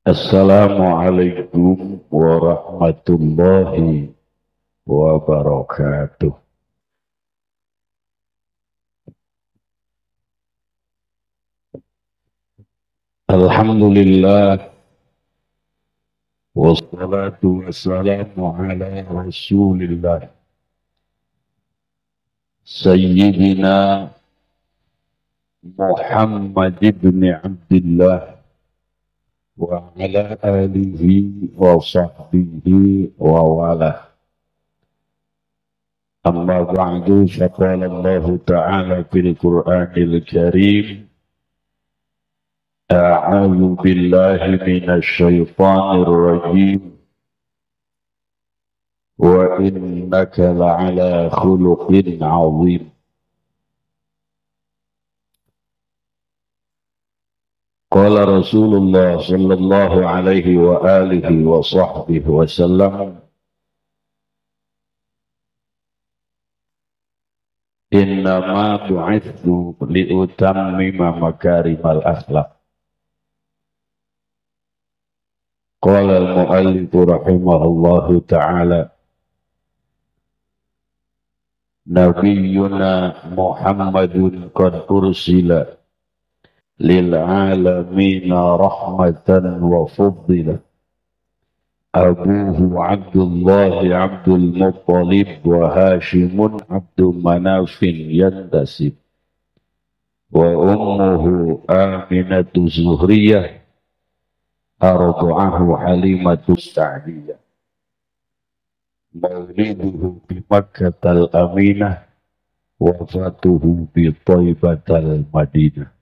Assalamualaikum warahmatullahi wabarakatuh. Alhamdulillah wassalatu wassalamu ala rasulillah sayyidina Muhammad ibn Abdullah wa ala alihi wa sahbihi wa wala. Amma ba'du, faqala Allahu ta'ala fil Qur'anil Karim, a'udzu billahi minasy syaithanir rajim, wa innaka la'ala khuluqin 'azim. Qala Rasulullah sallallahu alaihi wa alihi wa sahbihi wa sallam, innama bu'ithtu liutammima makarimal akhlaq. Qala al-mu'allif rahimahullahu ta'ala, nabiyyuna Muhammadun qad ursila lil alamina rahmatan wa fadila, abuhu Abdullah Abdul Muttalib wa Hashimun Abdu Manafin yantasib, wa ummuhu Aminatu Zuhriyah, ardu'ahu Halimatu Sa'diyah, mauliduhu bi Makkatal Aminah, wafatuhu bi Thaibatal Madinah.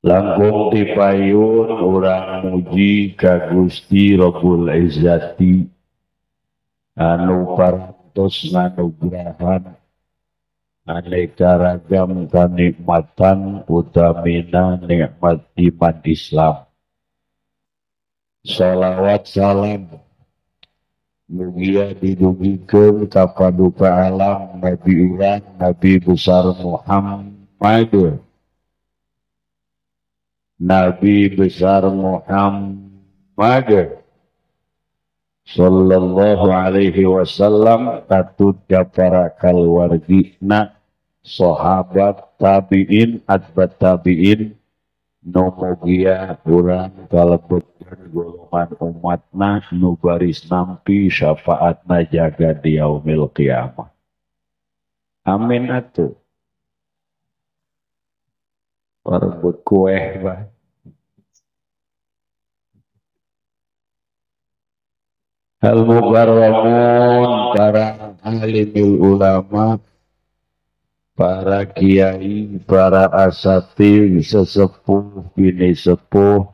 Langkung tipayun urang muji ka Gusti Rabbul Izzati anu parantos nganugrahan aneka ragam kanikmatan utamina nikmat iman Islam. Salawat salam mugia didugikeun ka paduka alam Nabi urang Nabi besar Muhammad, Nabi besar Muhammad sallallahu alaihi wasallam, katut ka para kaluargina, sahabat, tabiin, atbat tabiin, nu mugia urang kalebetkeun golongan umatna nu baris nampi syafaatna jaga di yaumil qiyamah. Amin atuh. Parebut kueh bah. Al mukarramun, para alimul ulama, para kiai, para asatidz, sesepuh, bini sepuh,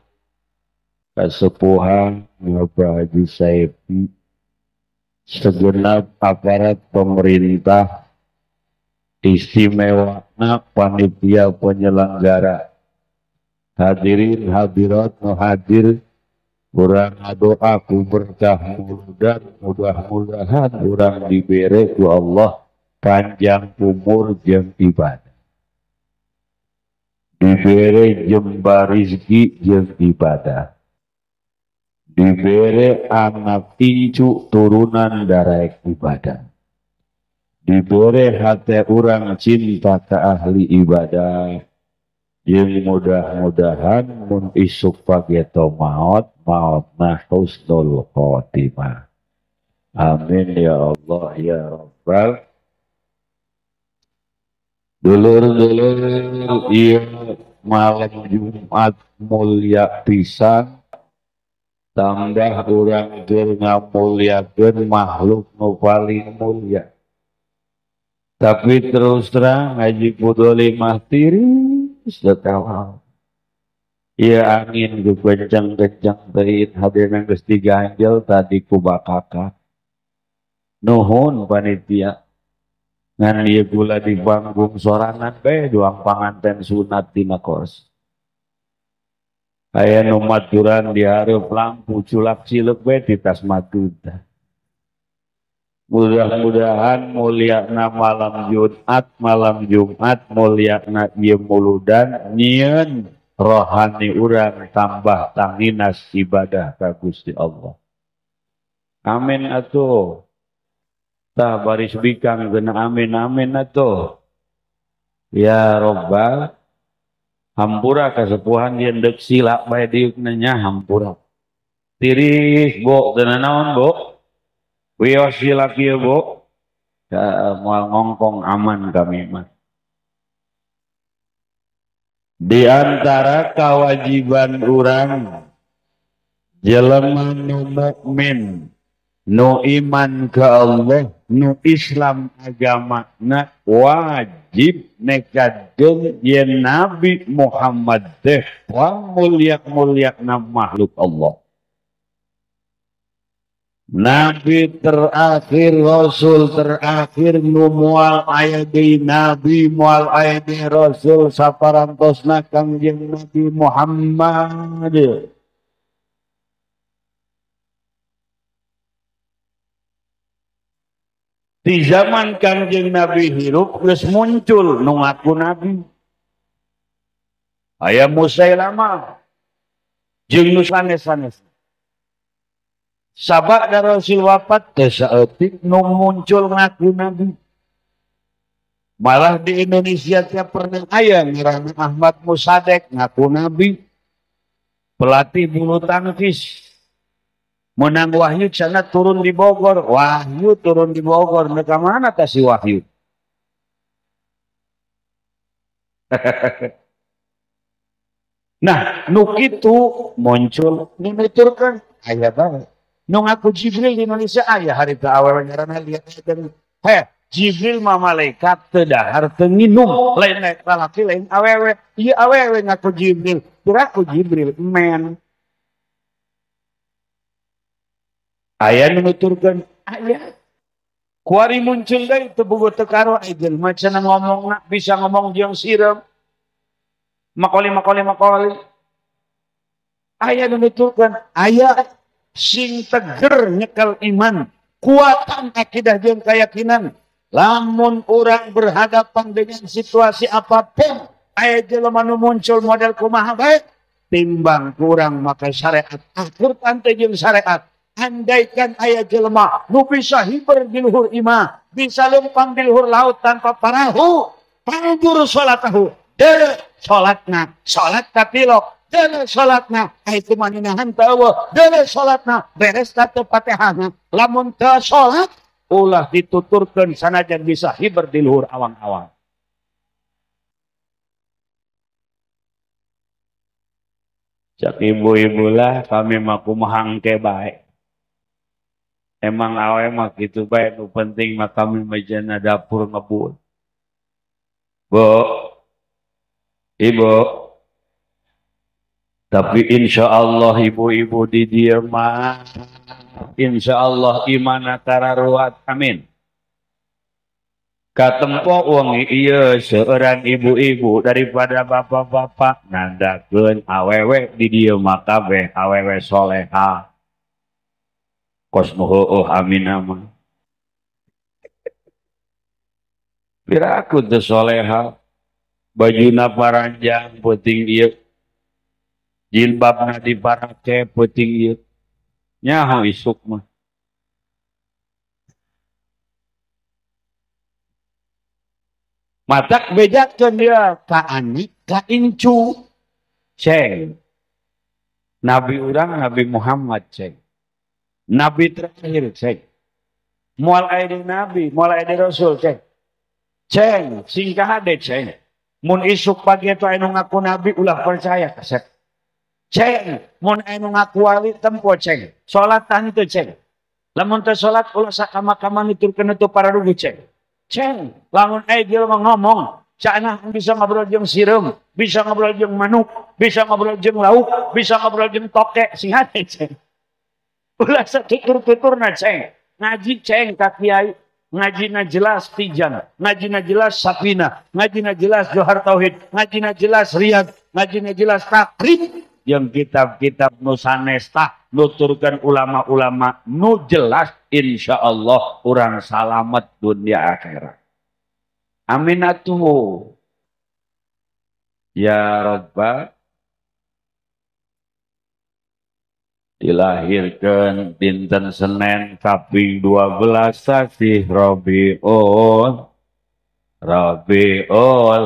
kesepuhan, Bapak Haji Saifi, segenap aparat pemerintah, istimewa panitia penyelenggara, hadirin hadirat nu hadir, urang ngadoa ku berkah muludan, mudah-mudahan urang dibere ku Allah panjang umur jeung ibadah, dibere jembar rezeki jeung ibadah, dibere anak incu turunan daraek ibadah, dibere hati urang cinta ke ahli ibadah. Yang mudah-mudahan mun isuk pageto maot, maotna husnul khotimah. Amin ya Allah ya Rabbal. Dulur-dulur, iya malam Jumat mulia pisan, tambah urang keur ngamulyakeun makhluk nu paling mulia. Tapi terus terang ngaji Fudoli mah tiris teu. Iya angin gue kencang-kencang teuing hadirna geus diganjel tadi ku bakaka. Nuhun panitia. Ngan ieu gula di panggung sorangan bae duang panganten sunat dina kos. Aya nu maturan di hareup lampu culak cileuk bae di tas matud. Mudah-mudahan mulyana malam Jumat, malam Jumat mulyana ieu muludan nyieun Rohani urang tambah tanginas ibadah ka Gusti Allah. Amin atuh. Tah baris bikang gena amin amin atuh. Ya Robbal hampura kasepuhan yen deuk sila bae diukna nya hampura. Tiris bo teu naon bo. Wios sila kieu bo. Ya, moal ngongkong aman kami mah. Di antara kewajiban urang jelema nu mukmin, nu iman ke Allah, nu Islam agamana wajib nekadkeun yen Nabi Muhammad teh mulia-muliana makhluk Allah. Nabi terakhir, Rasul terakhir, nu moal aya deui Nabi, moal aya deui Rasul saparantosna Kangjeng Nabi Muhammad. Di zaman Kangjeng Nabi hirup geus muncul nu ngaku Nabi. Aya Musailamah jeung nu sanes-sanes. Sabak da Rasul wafat teh saeutik nu muncul ngaku Nabi. Malah di Indonesia teh pernah aya ngaranna Ahmad Musadek ngaku Nabi. Pelatih bulu tangkis. Menang wahyu sana turun di Bogor. Wahyu turun di Bogor. Mereka mana kasih wahyu? Nah, nu kitu muncul nuturkeun aya banget. Nu ngaku Jibril di Indonesia aya harita awewe ngaranna lihat dan heh Jibril mah malaikat teu dahar teu nginum lain lalaki lain awewe ieu awewe ngaku Jibril kira aku Jibril men. Aya nu nuturkeun aya kuari muncul deui teu bogo teu karo aya jelema cenah ngomongna bisa ngomong jeung sireum makoli makoli makoli aya nu nuturkeun aya sing teger nyekel iman, kuatan akidah jeung keyakinan. Lamun urang berhadapan dengan situasi apapun, aya jelema nu muncul model kumaha bae, timbang kurang maka syariat. Al-Qur'an teh jeung syariat. Andaikan aya jelema nu bisa hiber di luhur imah, bisa lempang di luhur laut tanpa parahu, panjur salatahu, deuleu salatna, salat katilok. Dele salatna, itu maninahan tawa. Dele salatna, beres teu patehana. Lamun teu salat, ulah dituturkeun sanajan bisa hiber di luhur awang-awang. Cak ibu-ibu lah, kami mah kumaha engke bae. Emang awe mah kitu bae, nu penting mah kami mah jana dapur ngebul. Bu, ibu. Tapi insya Allah ibu-ibu di dieu mah insya Allah imana tararuat amin. Katempo wengi ieu seueuran ibu-ibu daripada bapak-bapak nandakeun awewe di dieu mah kabeh awewe soleha. Kos nu heueuh amin mah. Piraku teu soleha bajuna paranjang peuting ieu. Jilbabna diparake peuting ieu. Nyaho isuk mah. Matak bejakeun dia ka anik ka incu. Ceng. Nabi urang Nabi Muhammad ceng. Nabi terakhir ceng. Moal aya deui nabi, moal aya deui rasul ceng. Ceng, sing kahade ceng. Mun isuk pagi eta anu ngaku nabi ulah percaya kasep. Ceng, mun anu ngaku wali tempo ceng. Salat tah teu ceng. Lamun teu salat ulah sakama-kama nuturkeun teu pararugu ceng. Ceng, lamun aya jelema ngomong, cenah bisa ngobrol jeung sireum, bisa ngobrol jeung manuk, bisa ngobrol jeung lauk, bisa ngobrol jeung tokek, sing hade ceng. Ulah satutur-tuturna ceng. Ngaji ceng ka kiai, ngajina jelas Tijan, ngajina jelas Safina, ngajina jelas Johar Tauhid, ngajina jelas Riyad, ngajina jelas Takrib. Yang kitab-kitab nu sanesta nuturkan ulama-ulama nu jelas insya Allah urang salamet dunia akhirat. Amin atuh. Ya Rabbal Dilahirkan dinten Senin kaping 12 sasih Rabiul Rabiul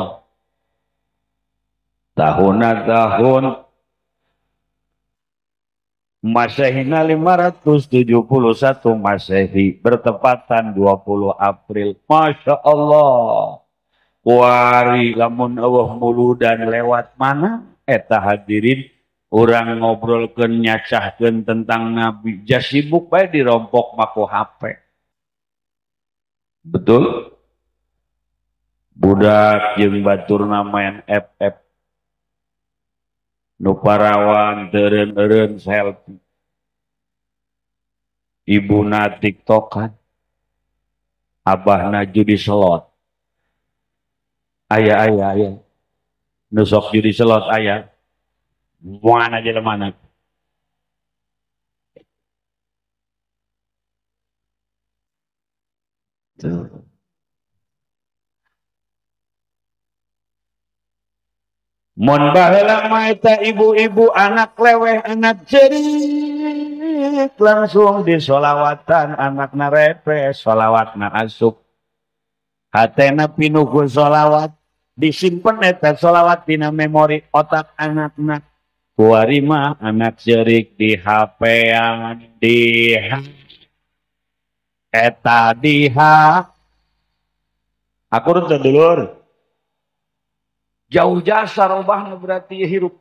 tahun tahun Masehina 571 Masehi bertepatan 20 April. Masya Allah. Kuari lamun eueuh muludan lewat mana eta hadirin urang ngobrolkeun nyacahkeun tentang Nabi jas sibuk bae dirompok mako HP. Betul? Budak jeung baturna main FF. Nu parawan teureun-eureun selfie. Ibuna tiktokan. Abahna judi slot. Aya aya aya. Nu sok judi slot aya. Mana jelema mana? Tuh. Mun baheula mah eta ibu-ibu anak leweh anak cerik langsung disolawatan anakna repes solawatna asup hatena pinuh ku solawat disimpen eta solawat dina memori otak anakna. Kuari mah anak cerik di HP-an di eta di H akur teu dulur. Jauh jasa robahna berarti hirup.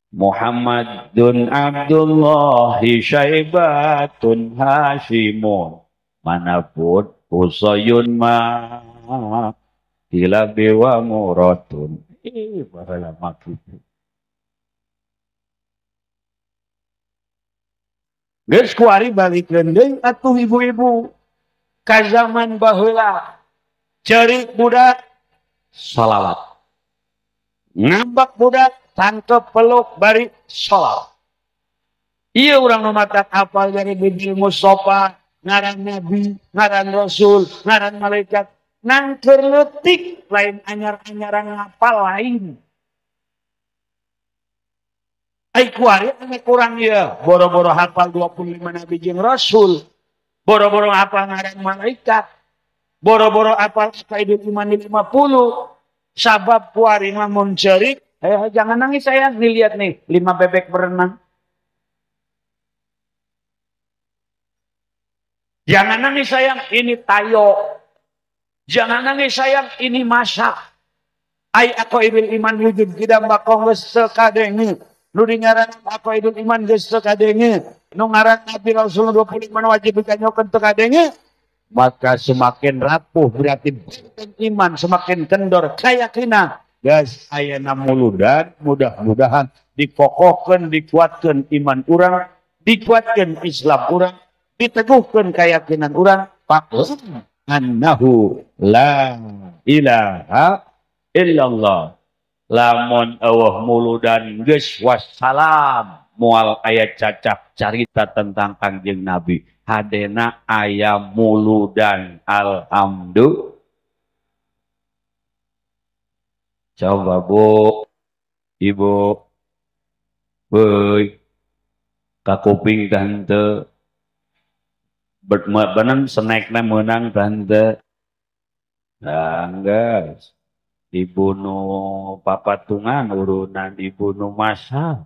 Muhammadun Abdullahi Syaibatun Hashimun manapun Usayun ma Hilabi wa muratun. Ih, baheula mah kitu. Geus kuari balikeun deui atuh ibu-ibu ka zaman baheula. Cerik budak salawat. Ngambek budak tangkep peluk bari salawat. Ieu urang nu matak hafal dari Bibil Mustafa, ngaran Nabi, ngaran Rasul, ngaran malaikat. Nang keur leutik lain anyar-anyaran ngapal lain. Ai kuari anu kurang ieu, boro-boro hafal 25 nabi jeung rasul, boro-boro hafal ngaran malaikat, boro-boro hafal kaidul iman 50. Sabab kuari mah mun ceurik, jangan nangis sayang, nih lihat nih, 5 bebek berenang. Jangan nangis sayang, ini tayo. Jangan nangis sayang, ini masak. Ai aqaidul iman wujud kidam bakong geus sakadenge. Nu dingaran aqaidul iman geus sakadenge. Nu ngaran Nabi Rasul 25 wajib dikanyokeun teu kadenge. Maka semakin rapuh berarti iman, semakin kendor keyakinan. Guys, ayeuna muludan mudah-mudahan dikokohkeun, dikuatkeun iman urang, dikuatkeun Islam urang, diteguhkeun keyakinan urang. Pak annahu la ilaha illallah. Lamun eueuh muludan geus wassalam moal aya cacap carita tentang Kangjeng Nabi. Hadena aya muludan alhamdulillah. Coba Bu, Ibu, beuy, kakuping tante, bener senekna meunang tante. Nah, guys, dibunuh papatungan urunan, dibunuh masa,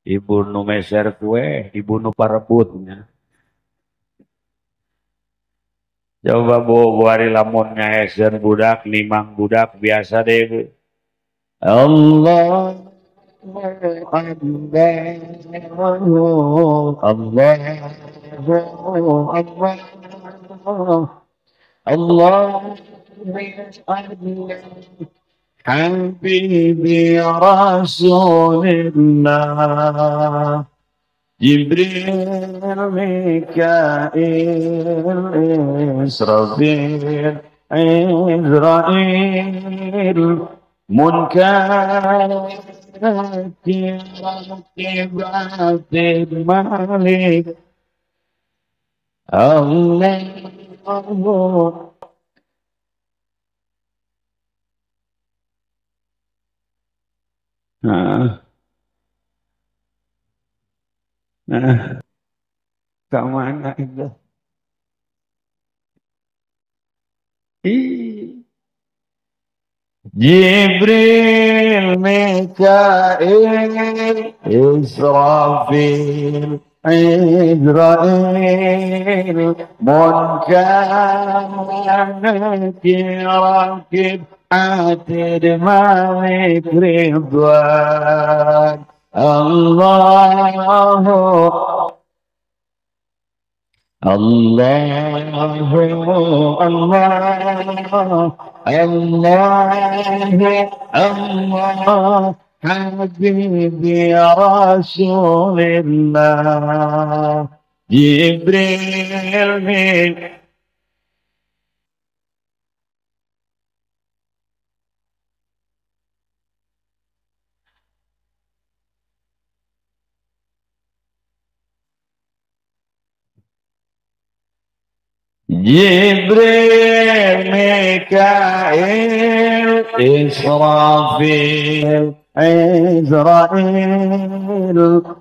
dibunuh meser kue, dibunuh parebutnya. Coba Bu, buari lamun ngaeseun budak, nimang budak biasa deh Bu. Allah Allah Allah Allah Habibi Rasulillah Jibril Mikail Israfil Izrail Munkar Malik Allah. Nah. Nah, ka mana itu? Ih. Jibril, Mikail, Israfil, Izrail, Munkar, Nakir, Rakib, Atid, Malik, Ridwan. Allahu Allahu Allah Allah Allah Habibi Rasulillah. Jibril min Jibril, Mikail, Israfil, Izrail,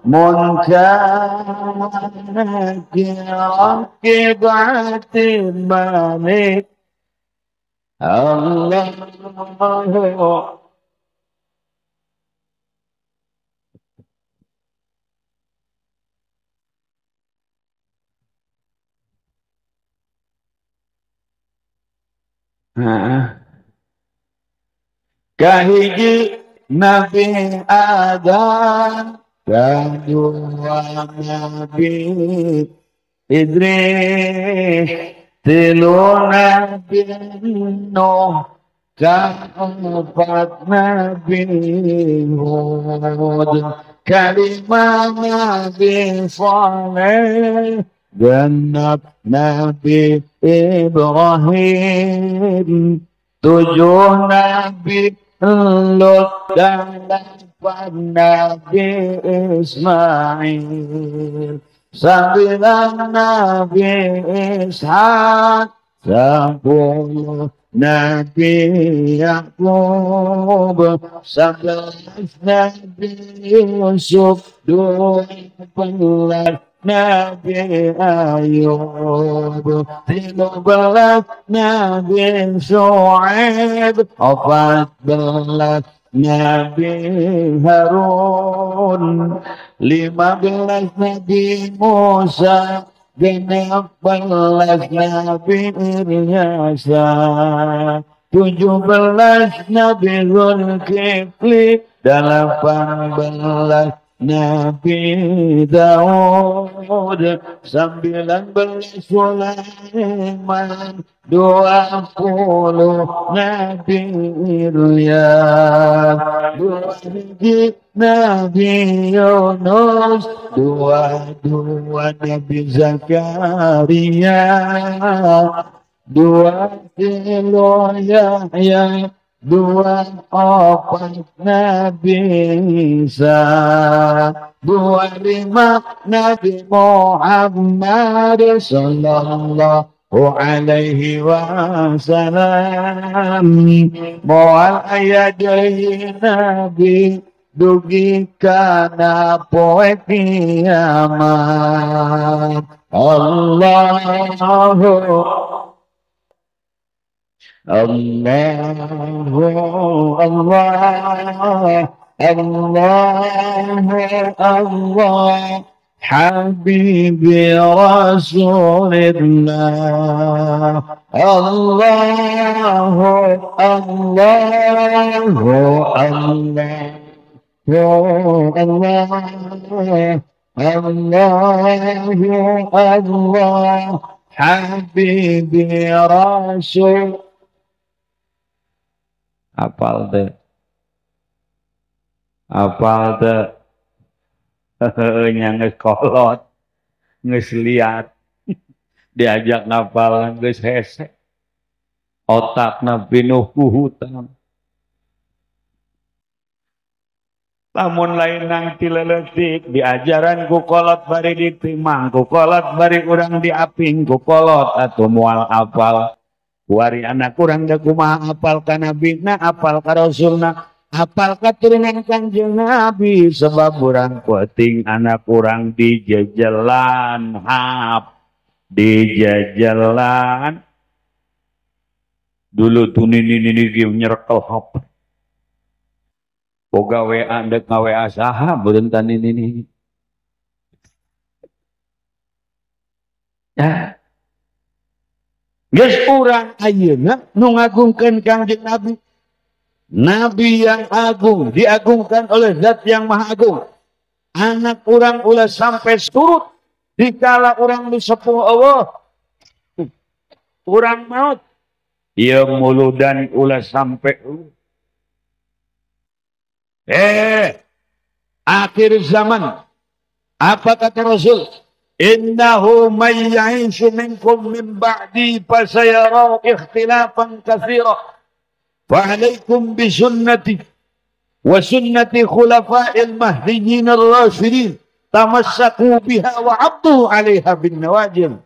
Munkar, Nakir, Rakib, Atid, Malik. Allah. Kahiji Nabi Adam, kedua Nabi Idris, tilu Nabi Nuh, keempat Nabi Hud, kelima Nabi Saleh, genap Nabi Ibrahim, 7 Nabi Lut, dan 8 Nabi Ismail, 9 Nabi Ishak, 10 Nabi Yakub, 11 Nabi Yusuf, 12 Nabi Ayub, 13 Nabi Shu'aib, 14 Nabi Harun, 15 Nabi Musa, 16 Nabi Ilyasa, 17 Nabi Zulkifli, 18 Nabi Daud, 19 Sulaiman, 20 Nabi Ilyas, 2 Nabi Yunus, 22 Nabi Zakaria, 23 Yahya, 24 Nabi Isa, 25 Nabi Muhammad sallallahu alaihi wasallam. Moal aya deui Nabi dugi kana poe kiamat. Allahu Allahu Allah Allah Allah Habibi Rasulillah. Allahu Allahu Allah Allah Allahu Allah Habibi Rasul. Apal teh, apal teh, nya geus kolot, geus liat, diajak ngapal geus hese, otakna pinuh ku hutang. Lamun lain nang ti leutik diajaran ku kolot bari ditimang ku kolot bari urang diaping ku kolot atuh moal apal. Wari anak kurang da kumaha apal ka nabina, apal ka rasulna, Apal katurunan Kanjeng Nabi sebab urang penting anak urang dijejelan hap dijejelan dulu tuh nini nini nyerekel hap boga WA ndek ngaWA saha beureun nini nini ya geus urang ayeuna nu ngagungkeun Kanjeng Nabi. Nabi yang agung diagungkan oleh zat yang maha agung. Anak urang ulah sampai surut dikala urang nu sepuh Allah. Urang maut. Ieu muludan ulah sampai akhir zaman. Apa kata Rasul? Innahu may ya'ish minkum min ba'di fasayara ikhtilafan katsira. Fa'alaikum bisunnati wa sunnati khulafa'il mahdiyyin ar-rasyidin tamassaku biha wa 'addu 'alaiha bin nawajil.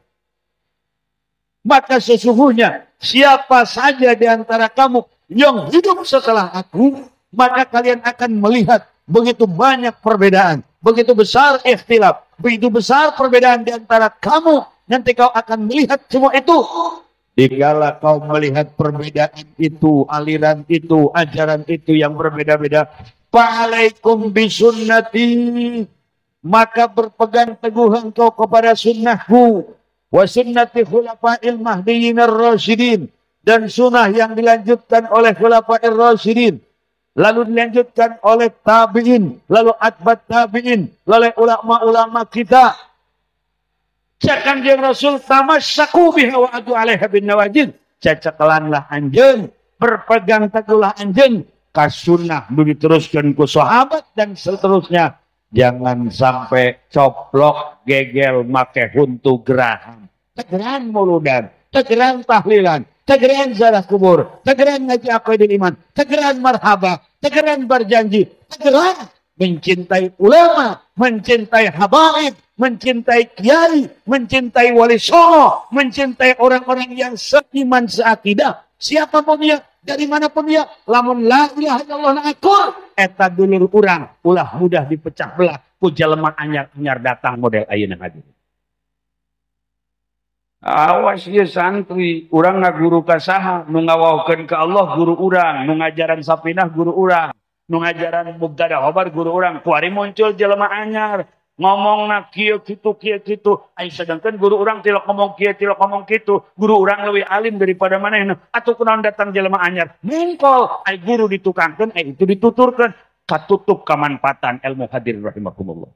Maka sesungguhnya siapa saja di antara kamu yang hidup setelah aku, maka kalian akan melihat begitu banyak perbedaan, begitu besar ikhtilaf, begitu besar perbedaan di antara kamu. Nanti kau akan melihat semua itu. Dikala kau melihat perbedaan itu, aliran itu, ajaran itu yang berbeda-beda, fa'alaikum bisunnati, maka berpegang teguh engkau kepada sunnahku, wa sunnati khulafa'il mahdiyyin ar-rasyidin, dan sunnah yang dilanjutkan oleh khulafa'ir rasyidin, lalu dilanjutkan oleh tabi'in, lalu atbat tabi'in, lalu ulama-ulama kita. Cek Kanjeng Rasul tamassaku biha wa adu 'alaiha bin nawajid. Cecekelanlah anjeun, berpegang teguhlah anjeun ka sunnah nu diteruskeun ku sahabat dan seterusnya. Jangan sampai coplok gegel make huntu gerahan. Tegeran muludan, tegeran tahlilan, tegeran ziarah kubur, tegeran ngaji aqidul iman, tegeran marhaba, tegeran berjanji, tegeran mencintai ulama, mencintai habaib, mencintai kiai, mencintai wali songo, mencintai orang-orang yang seiman seakidah. Siapapun dia, dari manapun dia, lamun la ilaha illallah na akur, eta dulur urang ulah mudah dipecah belah ku jelema anyar-anyar datang model ayeuna hadir. Awas ieu santri, urang ngaguru ka saha, nu ngawaokeun ka Allah guru urang, nu ngajaran sapinah guru urang, nu ngajaran mubtada khabar guru urang. Kuari muncul jelema anyar ngomongna kieu kitu kieu kitu, ai sedangkan guru urang tilok ngomong kieu tilok ngomong kitu, guru urang leuwih alim daripada manehna. Atuh kunaon datang jelema anyar mengkol, ai guru ditukangkeun, ai itu dituturkeun, katutup kamanfaatan ilmu hadir rahimakumullah.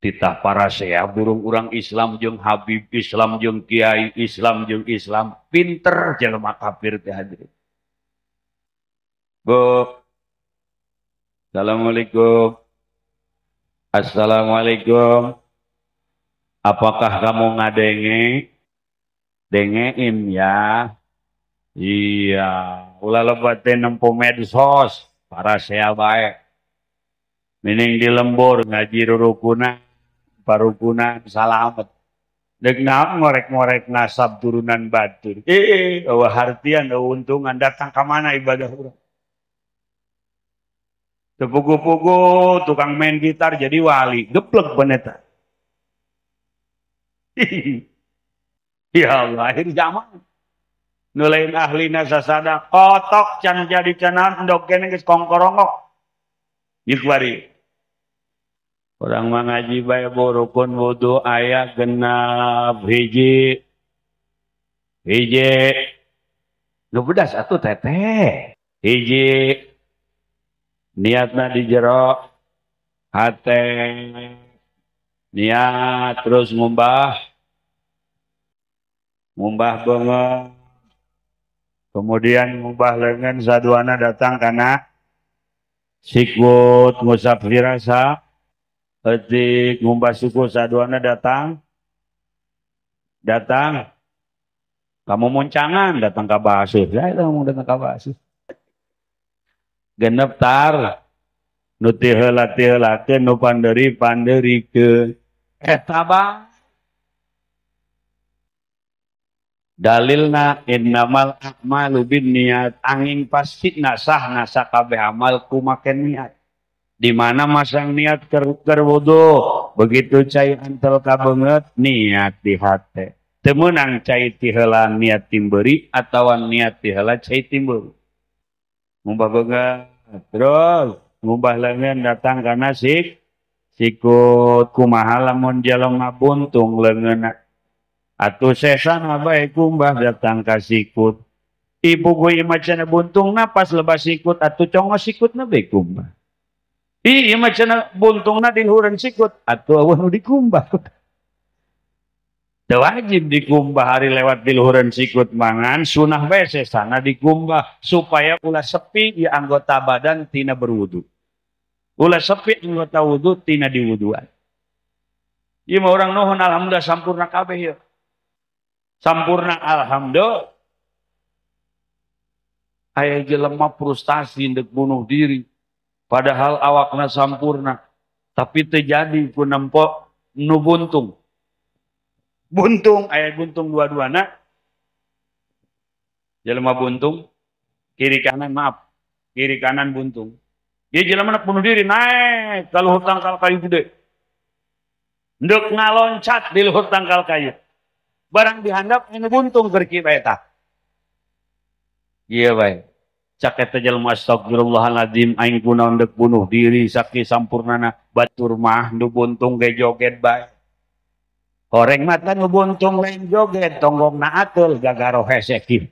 Titah parasea burung urang Islam jeung Habib Islam jeung Kiai Islam jeung Islam pinter jelema kafir teh hadirin. Bu, assalamualaikum. Assalamualaikum. Apakah kamu ngadenge? Dengein ya. Iya, ulah lebat teh nempo medsos, parasea bae. Mining di lembur ngaji rurukunan, parukunan salamet. Deuk naon ngorek-ngorek nasab turunan batur. Eueuh hartian, eueuh untungan datang ka mana ibadah urang. Tepugu-pugu tukang main gitar jadi wali, geplek beneta. Ya Allah, akhir zaman. Nu lain ahlina sasada kotok can jadi canan endog kene geus kongkorongok. Ieu kuari. Urang mah ngaji bae rukun wudu aya genap hiji. Hiji. Nu bedas atuh teteh. Hiji. Niatna di jero hate, niat terus ngumbah beungeut, kemudian ngumbah leungeun saduana datang kana sikut, ngusap firasa eutik, ngumbah suku saduana datang kamu muncangan datang ka basuh, saya ngomong datang ka basuh. Genep tar nu ti heula ti heulakeun nu panderi panderikeun eta bang. Dalilna innamal a'malu binniyat, angin pasti sahna sakabeh amal ku make niat. Di mana masang niat keur wudu, begitu cai antel ka beungeut niat di hate. Teu meunang cai ti heula niat timberi atawa niat ti heula cai timberi. Ngumbah beungeut terus ngumbah leungeun datang kana sikut kumaha lamun jelema buntung leungeunna. Atuh sesana bae kumbah datang ka sikut. Ibu gue mah cenah buntungna pas lebas sikut atuh congos sikutna bae kumbah. Ieu mah cenah buntungna di luhureun sikut atuh eueuh nu dikumbah. Teu wajib dikumbah hari lewat di luhureun sikut mangan sunah bae sesana dikumbah supaya ulah sepi di anggota badan tina berwudu. Ulah sepi anggota wudu tina diwuduan. Ieu mah urang nuhun alhamdulillah sampurna kabeh ieu. Sampurna alhamdulillah. Aya jelema frustasi ndek bunuh diri. Padahal awakna sampurna, tapi teu jadi ku nempo nu buntung. Buntung, aya buntung dua-duana. Jelema buntung, kiri kanan maaf, kiri kanan buntung. Dia jelema nak bunuh diri naik ka luhur tangkal kayu gede. Ndek ngaloncat di luhur tangkal kayu. Barang dihandap anu buntung keur kieu bae tah. Ieu bae. Cak eta jelema astagfirullahaladzim aing kunaon deuk bunuh diri sakieu sampurnana batur mah nu buntung ge joget bae. Horeng mata nu buntung lain joget tonggongna ateul gagaro hese kieu.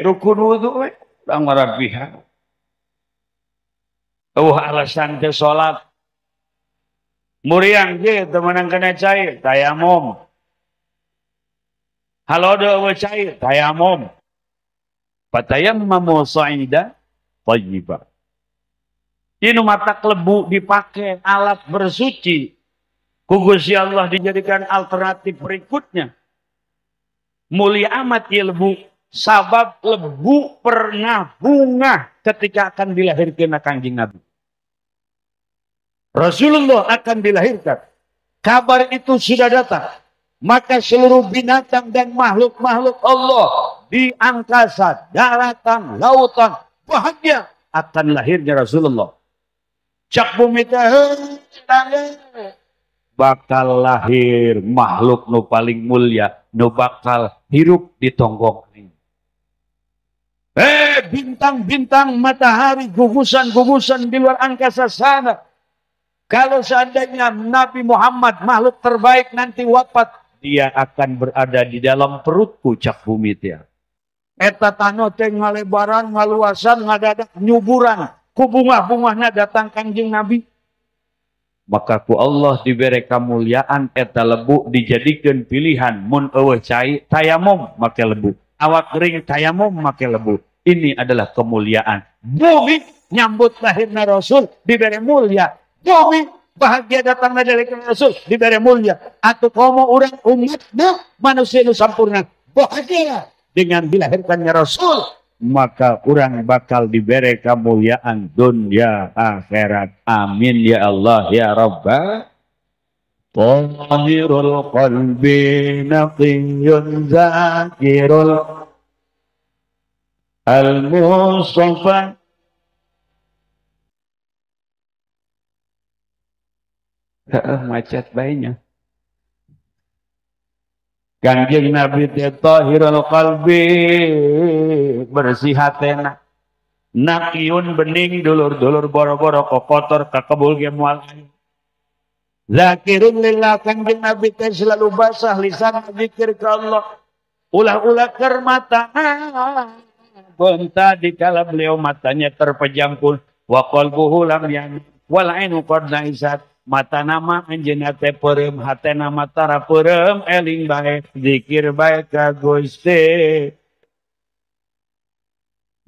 Rukun wudu we urang marabiha. Eueuh alasan teu salat. Muriang ge teu meunang kana cai tayamum. Halodo eueuh cai tayamum. Fatayammamu sa'ida thayyiba. Ieu nu mata klebu dipake alat bersuci. Ku Gusti Allah dijadikan alternatif berikutnya. Mulia amat ieu lebu sabab lebu pernah bunga ketika akan dilahirkan Kangjeng Nabi. Rasulullah akan dilahirkan. Kabar itu sudah datang. Maka seluruh binatang dan makhluk-makhluk Allah di angkasa, daratan, lautan, bahagia akan lahirnya Rasulullah. Cak bumi bakal lahir makhluk nu paling mulia, nu bakal hirup di tonggong ini. Bintang-bintang, matahari, gugusan-gugusan di luar angkasa sana. Kalau seandainya Nabi Muhammad makhluk terbaik nanti wafat, dia akan berada di dalam perutku cak bumi tia. Eta tano teh ngalebaran, ngaluasan, ngadadak nyuburan. Ku bungah-bungahna datang Kangjeng Nabi. Maka ku Allah diberi kemuliaan eta lebu dijadikan pilihan mun eueuh cai tayamum make lebu. Awak kering tayamum make lebu. Ini adalah kemuliaan. Bumi nyambut lahirna Rasul diberi mulia. Bumi bahagia datang dari Rasul diberi mulia. Atau komo urang umatna manusia nu sampurna bahagia dengan dilahirkannya Rasul, maka urang bakal diberi kemuliaan dunia akhirat. Amin ya Allah ya Rabbal. Tahirul qalbi naqiyyun zakirul al-mustafa. Macet baiknya. Kangjeng Nabi teh tahirul qalbi, bersih hatena. Naqiun bening dulur-dulur boro-boro kokotor kakebul ge moal. Zakirun lillah, Kangjeng Nabi teh selalu basah lisan zikir ka Allah. Ulah-ulah keur mata. Bonta dikala beliau matanya terpejam pun wa qalbuhu lam yan wal ainu qad naisat. Mata nama anjeunna teh peureum, hatena mata tara peureum, eling bae zikir bae ka Gusti.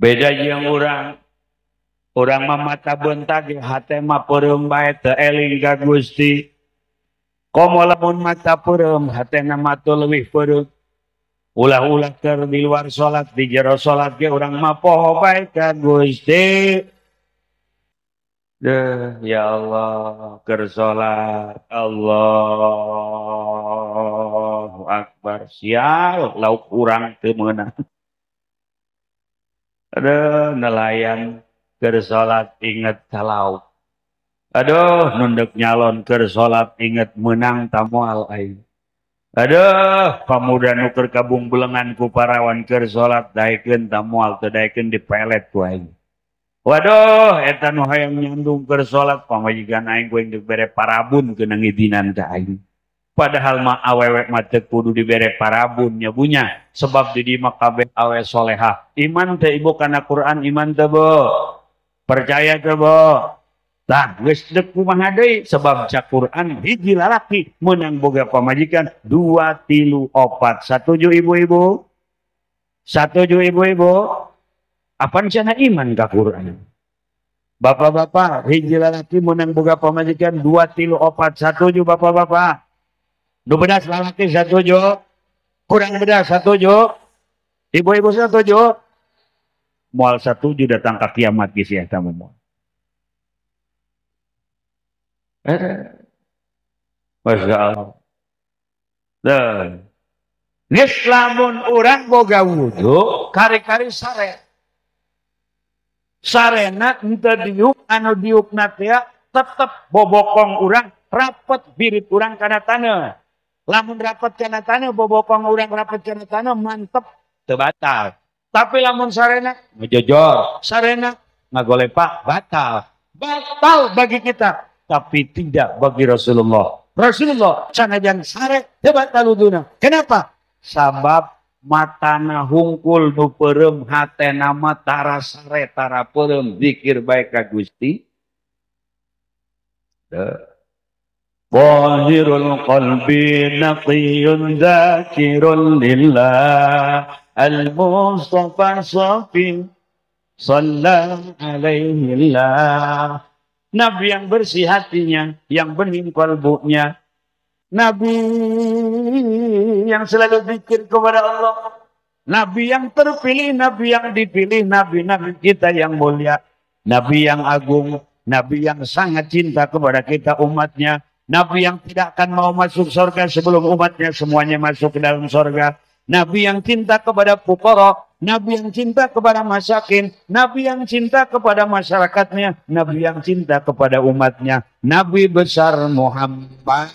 Beda jeung urang. Urang mah mata beunta ge hate mah peureum bae teu eling ka Gusti. Komo lamun mata peureum, hatena mah teu leuwih peureum. Ulah-ulah keur di luar salat, di jero salat ge urang mah poho bae ka Gusti. Deh, ya Allah, keur salat Allahu Akbar. Sial, lauk urang teu meunang. Aduh, nelayan keur salat inget ka lauk. Aduh, nundek nyalon keur salat inget meunang ta moal aing. Aduh, pamuda nu keur kabungbelengan ku parawan keur salat daekeun ta moal teu daekeun dipelet ku aing. Waduh, eta nu hayang nyandung keur salat pamajikan aing ku dibere parabun keuna ngidinan ka aing. Padahal mah awewe mah teu kudu dibere parabun nya bunya, sebab di dieu mah kabeh awe solehah. Iman teh ibu kana Quran, iman teh bo. Percaya teh bo. Tah geus deuk kumaha deui sebab cak Quran hiji lalaki meunang boga pamajikan 2 3 4. Satuju ibu-ibu? Satuju ibu-ibu? Apan cenah iman ka Quran? Bapak-bapak, hiji lalaki meunang boga pamajikan 2 3 4. Satuju bapak-bapak? Nu bedas lalaki satuju? Kurang bedas satuju? Ibu-ibu satuju? Moal satuju datang ka kiamat geus eta mah. Masya Allah. Dan geus lamun urang boga wudu kari-kari sare. Sarena henteu diuk anu diukna teh tetep bobokong urang rapet birit urang kana taneuh. Lamun rapet kana taneuh bobokong urang rapet kana taneuh mantep teu batal. Tapi lamun sarena ngejojor, sarena ngagolepak batal. Batal bagi kita, tapi tidak bagi Rasulullah. Rasulullah sanajan sare teu batal wuduna. Kenapa? Sabab matana hungkul nu peureum hatena mah tara sare tara peureum zikir bae ka Gusti. Zahirul qalbi naqiyun dzakirun lillah al-mustafa safi sallallahu alaihi lah. Nabi yang bersih hatinya, yang bening kalbunya. Nabi yang selalu zikir kepada Allah. Nabi yang terpilih, Nabi yang dipilih, Nabi-Nabi kita yang mulia. Nabi yang agung, Nabi yang sangat cinta kepada kita umatnya. Nabi yang tidak akan mau masuk surga sebelum umatnya semuanya masuk ke dalam surga. Nabi yang cinta kepada fuqara, Nabi yang cinta kepada masakin, Nabi yang cinta kepada masyarakatnya, Nabi yang cinta kepada umatnya, Nabi besar Muhammad.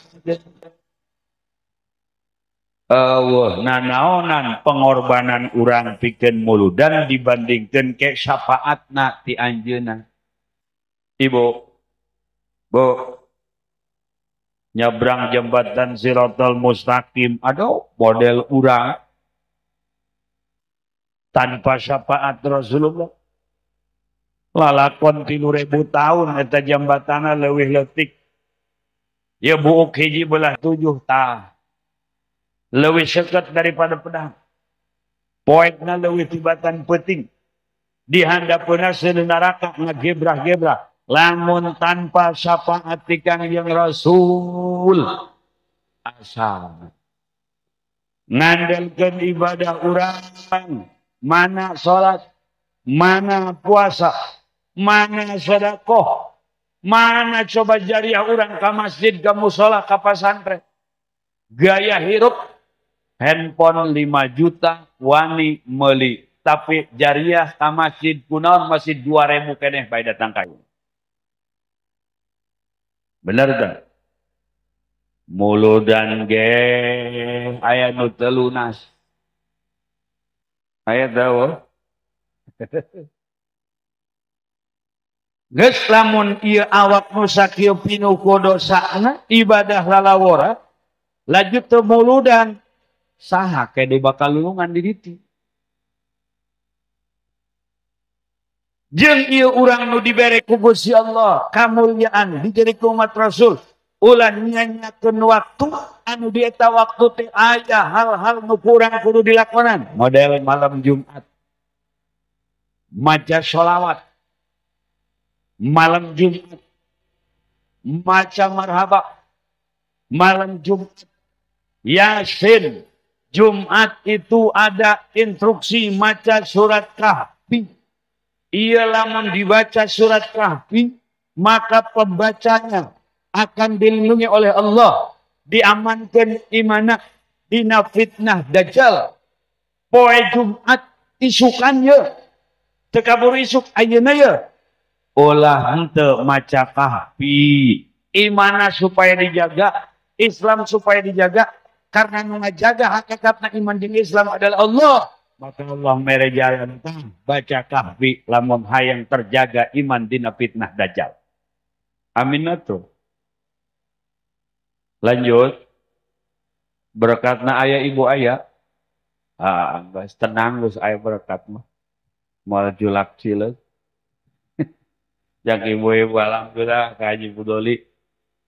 Allah nanaonan pengorbanan urang pikeun muludan dibandingkeun ke syafaatna ti anjeunna. Ibu, Bu, nyabrang jembatan Siratal Mustaqim, aduh model urang tanpa syafaat Rasulullah. Lalakon 3000 tahun eta jembatana leuwih leutik. Ya buuk hiji belah 7 tah. Leuwih seket daripada pedang. Poekna leuwih tibatan peuting. Di handapeuna seuneu neraka ngagebrah-gebrah. Lamun tanpa syafaat ti Kangjeng Rasul asal ngandelkeun ibadah urang, mana salat, mana puasa, mana sedekah, mana coba jariah urang ka masjid, ka musala, ka pasantren. Gaya hirup handphone 5 juta wani meuli, tapi jariah ka masjid kunaon masih 2000 keneh bae datang ka ieu. Bener tak? Muludan ge aya nu teu lunas. Aya tahu? Geus lamun ieu awak nu sakieu pinuh ku dosana ibadah lalawora laju teu muludan saha ke bakal lulungan di ditu. Jeung ieu urang nu dibere ku Gusti Allah kamulyaan dijadi ku umat Rasul ulah nyanyakeun waktu anu di eta waktu teh aya hal-hal nu kurang kudu dilakonan model malam Jumat maca sholawat, malam Jumat maca marhaba, malam Jumat Yasin. Jumat itu ada instruksi maca surat Kahfi. Iya lamun dibaca surat Kahfi Maka pembacanya akan dilindungi oleh Allah, diamankan imana dina fitnah dajjal. Poe Jumat isukan ye, teu kabur isuk ayeuna ye. Ulah henteu maca Kahfi. Imana supaya dijaga, Islam supaya dijaga, karena nu ngajaga hakikatna iman jeung Islam adalah Allah. Maka Allah mere jalan baca Kahfi lamun hayang terjaga iman dina fitnah dajjal. Amin atuh. Lanjut. Berkatna aya ibu aya. Ah, geus tenang geus aya berkat mah. Moal julak cileuk. Jak ibu-ibu alhamdulillah ka Haji Budoli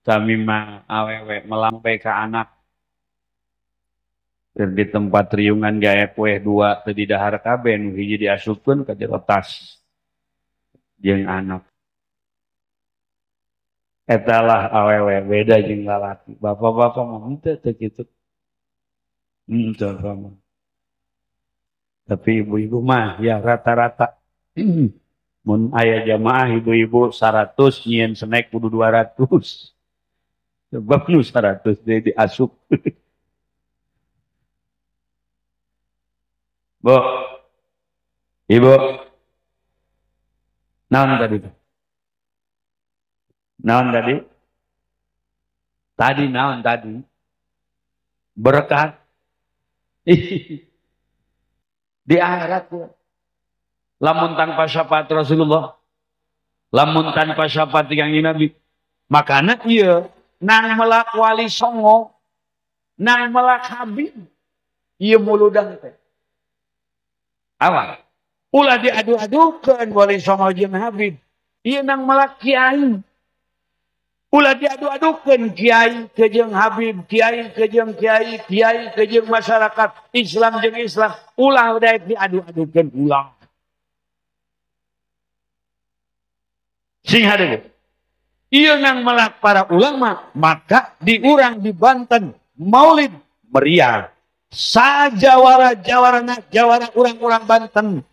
sami mah awewe melampai ka anak. Di tempat riungan gaya kue dua teu didahar kabeh nu hiji diasupkeun ka jero tas jeung anak. Eta lah awewe beda jeung lalaki. Bapak-bapak mah henteu teu kitu. Henteu mah. Tapi ibu-ibu mah ya rata-rata mun aya jamaah ibu-ibu 100 nyieun snack kudu 200. Sebab nu 100 deui diasup. Bu, ibu, naon tadi tuh? Naon tadi? Tadi naon tadi? Berkat. Di akhirat ya. Lamun tanpa syafaat Rasulullah, lamun tanpa syafaat Kanjeng Nabi, makana ieu nang melak wali songo, nang melak habib, ieu muludang teh. Awal ulah diadu-adukeun wali songo jeung habib, ieu nang melak kiai. Ulah diadu-adukeun kiai ke jeung habib, kiai ke jeung kiai, kiai ke jeung masyarakat, Islam jeung Islam, ulah daek diadu-adukeun ulah. Sing hadeung. Ieu nang melak para ulama, maka diurang di Banten Maulid meriah. Sajawara-jawarana jawara urang-urang Banten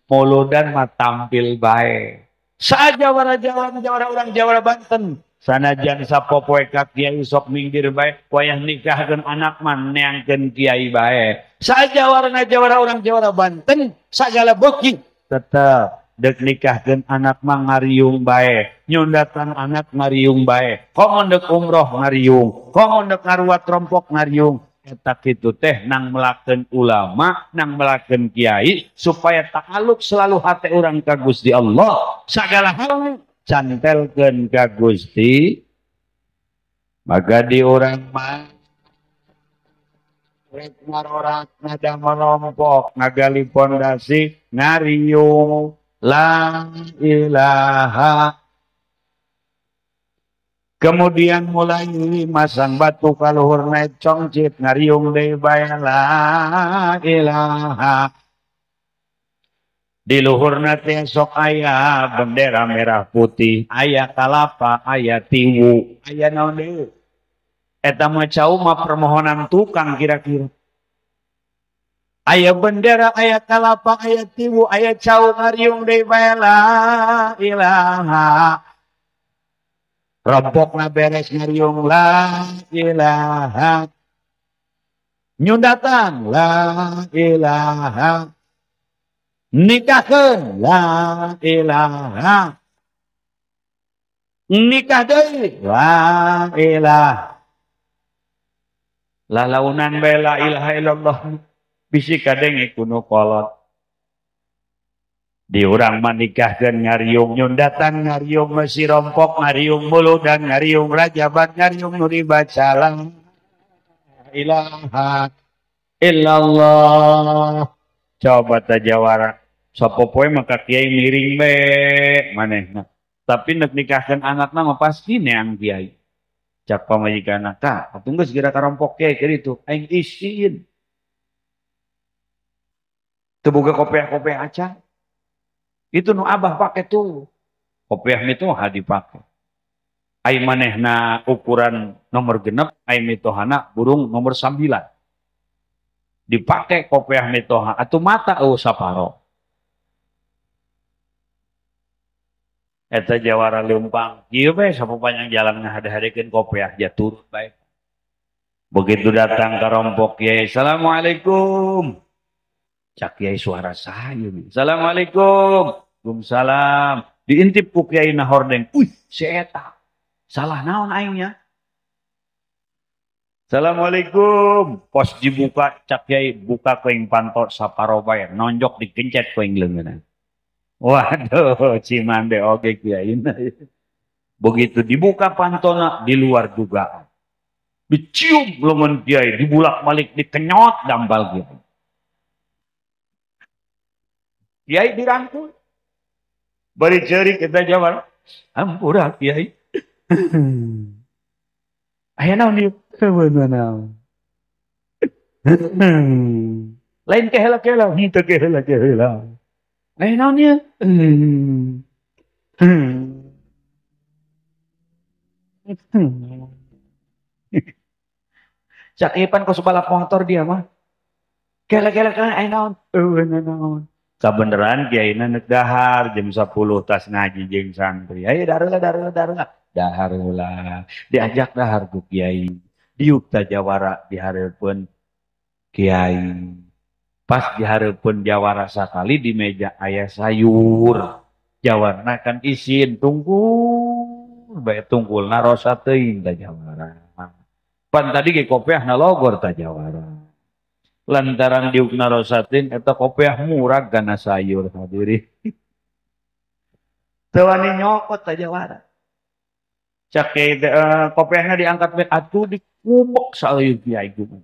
muludan mah tampil bae. Sajawara-jawarana jawara urang jawara Banten sanajan sapopoe ka kiai sok minggir bae, wayah nikahkeun anak mah neangkeun kiai bae. Sajawarana jawara urang jawara Banten sagala beuki tetep dek nikahkeun anak mah ngariung bae, nyundatan anak ngariung bae, komo dek umroh ngariung, komo dek ngaruat rompok ngariung. Eta kitu teh nang melakeun ulama, nang melakeun kiai supaya ta'aluk selalu hate urang ka Gusti Allah. Sagala hal cantelkeun ka Gusti. Maka di urang mah rek ngarorak nada melompok, ngagali pondasi ngariung la ilaha. Kemudian mulai masang batu kaluhur naik congcit ngariung deui bae la ilaha. Di luhurna teh sok aya bendera merah putih, aya kalapa, aya tiwu, aya naon deui. Eta mah cau mah permohonan tukang kira-kira. Aya bendera, aya kalapa, aya tiwu, aya cau ngariung deui bae la ilaha. Rompokna beres ngariung la ilaha. Nyundatan la ilaha. Nikahkeun la ilaha. Nikah deui la ilaha. Lalaunan bae la ilaha illallah. Bisi kadenge kuno kolot. Di urang mah nikahkeun ngariung, nyundatan ngariung, mesi rompok ngariung, muludan ngariung, rajaban ngariung, nu dibaca la ilaha illallah. Coba ta jawara sapopoe mah ka kiai miring be manehna. Tapi nek nikahkeun anakna mah pasti neang kiai. Cak pamajikanna, "Tah, atuh geus geura karompok kiai keur itu, aing isin." Teu boga kopeah-kopeah acan. Itu nu abah pake tuh. Kopiah mitoha dipake. Ai manehna ukuran nomor 6, ai mitohana burung nomor 9. Dipake kopiah mitoha atuh mata eueuh saparo. Eta jawara leumpang kieu bae sapupanjang jalan ngahade-hadekeun kopiah jatuh bae. Begitu datang ke rompok kiai, assalamualaikum. Cak kiai suara saya. Assalamualaikum. Waalaikumsalam. Diintip ku kiai na hordeng. Uih, si eta. Salah naon aingnya? Assalamualaikum. Pos dibuka, cak kiai buka kuing panto saparo bae, nonjok dikencet kuing leungeunna. Waduh, cimande oge kiai. Begitu dibuka pantona di luar dugaan. Dicium lengan kiai, dibulak-balik, dikenyot dambal kiai. Kiai dirangkul. Bari ceurik kita jawab, ampura kiai. Aya naon ieu? Heueuh naon. Lain kehela-kehela, henteu kehela-kehela. Aya naon ieu? Cak ieu pan kos balap motor dia mah. Kehela-kehela aya naon? Heueuh naon. Kabeneran kiaina neuk dahar jam 10 tas ngaji jeung santri. Ayo dahar heula, dahar heula, dahar heula. Dahar heula. Diajak dahar ku kiai. Diuk ta jawara dihareupeun kiai. Pas dihareupeun jawara sakali di meja aya sayur. Jawarana kan isin tungkul bae tungkulna rosa teuing ta jawara. Pan tadi ge kopiahna logor ta jawara. Lantaran diukna rosatin eta kopiah murag kana sayur hadiri. Teu wani nyokot ta jawara. Cak kiai teh kopiahna diangkat bae atuh dikubek saeuy kiai kudu.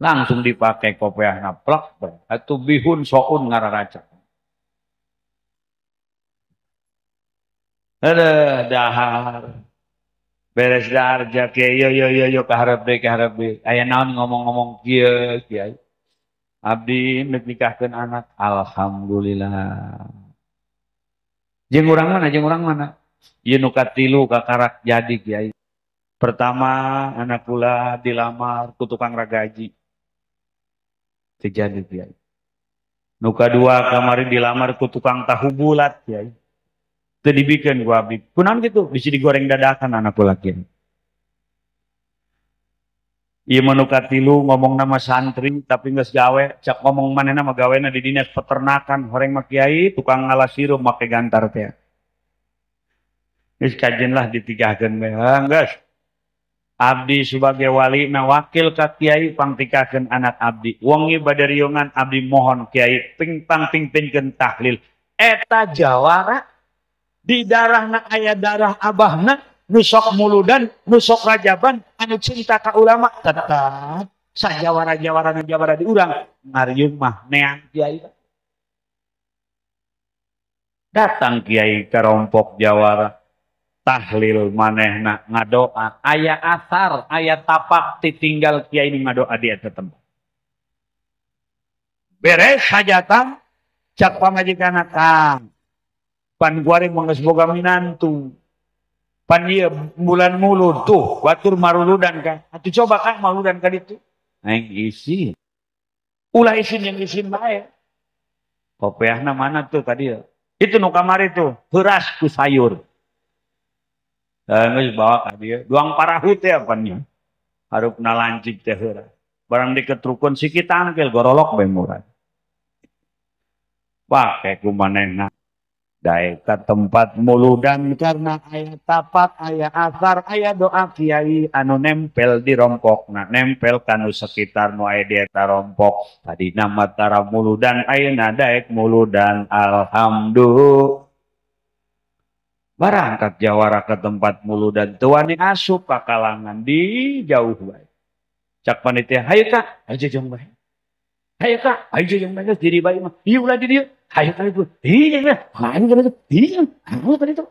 Langsung dipakai kopiahna plek bae. Atuh bihun soun ngararaca. Aduh dahar. Beres dahar cak kiai yo yo yo yo ka hareup deui ka hareup deui. Aya naon ngomong-ngomong kieu kiai. Abdi neuk nikahkeun anak, alhamdulillah. Jeung urang mana jeung urang mana? Ieu nu katilu kakarak jadi kiai. Pertama anak kula dilamar ku tukang ragaji. Teu jadi kiai. Nu kadua kamari dilamar ku tukang tahu bulat kiai. Teu dibikeun ku abdi. Kunaon kitu? Bisi digoreng dadakan anak kula kiai. Ieu mah nu katilu ngomong nama santri tapi geus gawe, cak ngomong manehna mah gawena di dinas peternakan, horeng mah kiai tukang ngalas sirup make gantar teh. Geus kajen lah ditigahkeun bae. Geus. Abdi sebagai wali na wakil ka kiai pangtikahkeun anak abdi. Wengi bade riungan abdi mohon kiai ping pangpingpinkeun tahlil. Eta jawara di darahna aya darah abahna nu sok muludan, nu sok rajaban, anu cinta ka ulama tetap sajawara-jawara jawara di urang ngariung mah neang kiai. Datang kiai ke rompok jawara, tahlil manehna ngadoa, aya asar, aya tapak ditinggal kiai nu ngadoa di eta tempat. Beres hajatan, cak pamajikanna kang. Pan kuari mah geus boga minantu. Pan ieu bulan mulud tuh batur maruludan kan. Atuh coba kang maludan ka ditu. Aing isin. Ulah isin yang isin bae. Kopiahna mana tuh ka dieu? Itu nu kamari tuh, heuras ku sayur. Geus bawa ka dieu. Duang parahu teh pan nya. Harupna lancip teh heuras. Barang diketrukun sikit tangkil gorolok bae murah. Pake ku manehna. Daek ka tempat muludan karena aya tapak, aya asar, aya doa kiai anu nempel di rompokna, nempel kanu sekitar nu aya di eta rompok. Tadina mah tara muludan, ayeuna daek muludan, alhamdulillah. Barangkat jawara ke tempat muludan, teu wani asup ka kalangan di jauh bae. Cak panitia, hayu ka, hayu jejong bae. Hayu ka, hayu jejong bae, geus diri bae mah. Ieu ulah di dieu. Hayu ka itu. Iya, hayu ka itu. Iya, hayu ka itu.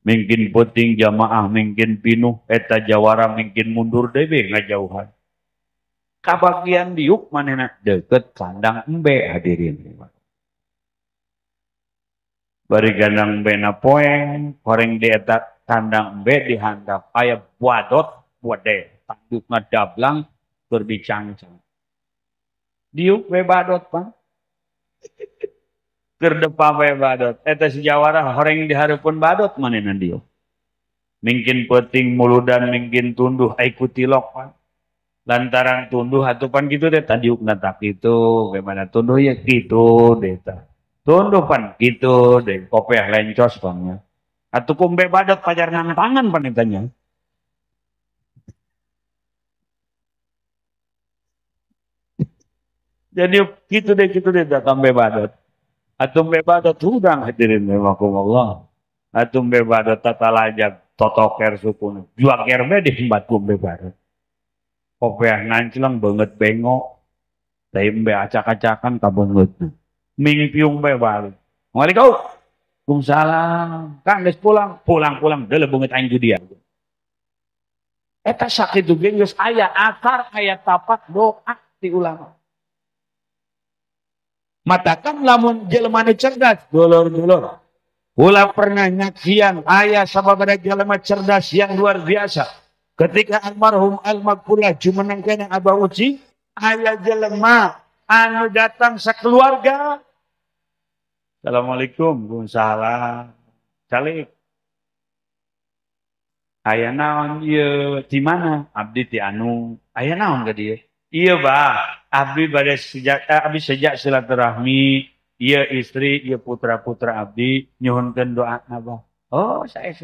Mungkin penting jamaah, mungkin pinuh, eta jawara mungkin mundur deui we ngajauhan. Kabagian diuk manehna deukeut kandang embe hadirin. Bari kandang embe na poeng, horeng di eta kandang embe dihandap aya buadot buade, tandukna dablang keur dicangcang. Diuk we badot, Pak. Keur depa bae badot. Eta si jawara horeng dihareupeun badot manehna dieu. Mingkin peuting muludan mingkin tunduh ai ku tilok pan. Lantaran tunduh atuh pan kitu teh tadiukna tak kitu, bagaimana tunduh ya kitu deh tah. Tunduh pan kitu deh, kopeah lencos pangnya. Atuh kumbe badot pajar tangan pan eta nya. Jadi kitu deh datang be badot. Atuh be badot hudang hadirin rahimakumullah. Atuh be badot tatalajag totoker sukuna. Juaker be diembat kumbe badot. Kopeah ngancleng banget bengok. Tapi be acak-acakan ka beungeut. Mingpiung be balik. Waalaikumsalam. Kang geus pulang, pulang-pulang deuleu beungeut aing dia. Eta sakitu ge geus aya akar aya tapak doa ti ulama. Matakan lamun jelema nu cerdas, dulur-dulur. Ulah pernah nyaksian aya sababaraha jelema cerdas yang luar biasa. Ketika almarhum almaghfurlah jumeneng kana Abah Uci, aya jelema anu datang sakeluarga. Assalamualaikum, waalaikumsalam. Calik. Aya naon ieu? Di mana? Abdi ti anu. Aya naon ka dieu? Iya bah, abdi pada sejak abdi sejak silaturahmi, iya istri, iya putra-putra abdi nyuhunkeun doa abah. Oh, saya.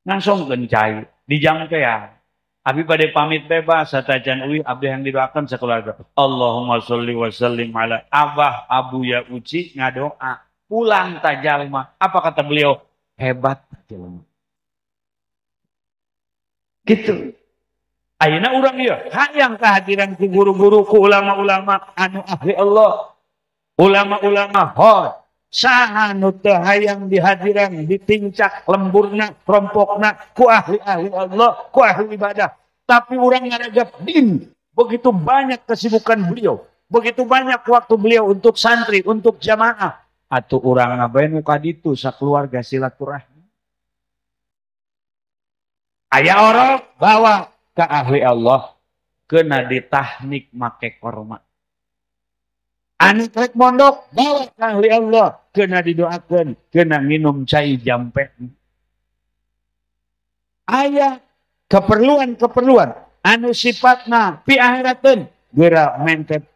Langsung cai di jam ya. Abdi pada pamit bebas satajan uwi abdi yang didoakan sekeluarga. Allahumma sholli wa sallim ala Abah Abu ya Uci ngadoa. Pulang tajalma. Apa kata beliau? Hebat jelema. Gitu. Ayeuna urang ieu hayang kehadiran ku guru-guru ku ulama-ulama anu ahli Allah. Ulama-ulama hot. Saha nu teu hayang dihadiran ditincak lemburna rompokna ku ahli-ahli Allah, ku ahli ibadah. Tapi urang ngaragap din. Begitu banyak kesibukan beliau, begitu banyak waktu beliau untuk santri, untuk jamaah. Atuh urang ngabae nu ka ditu sakeluarga silaturahmi. Aya orok bawa ke ahli Allah kena ditahnik make korma. Anu rek mondok bawa ke ahli Allah kena didoakeun, kena minum cai jampe. Aya keperluan-keperluan anu sifatna pi akhirateun geura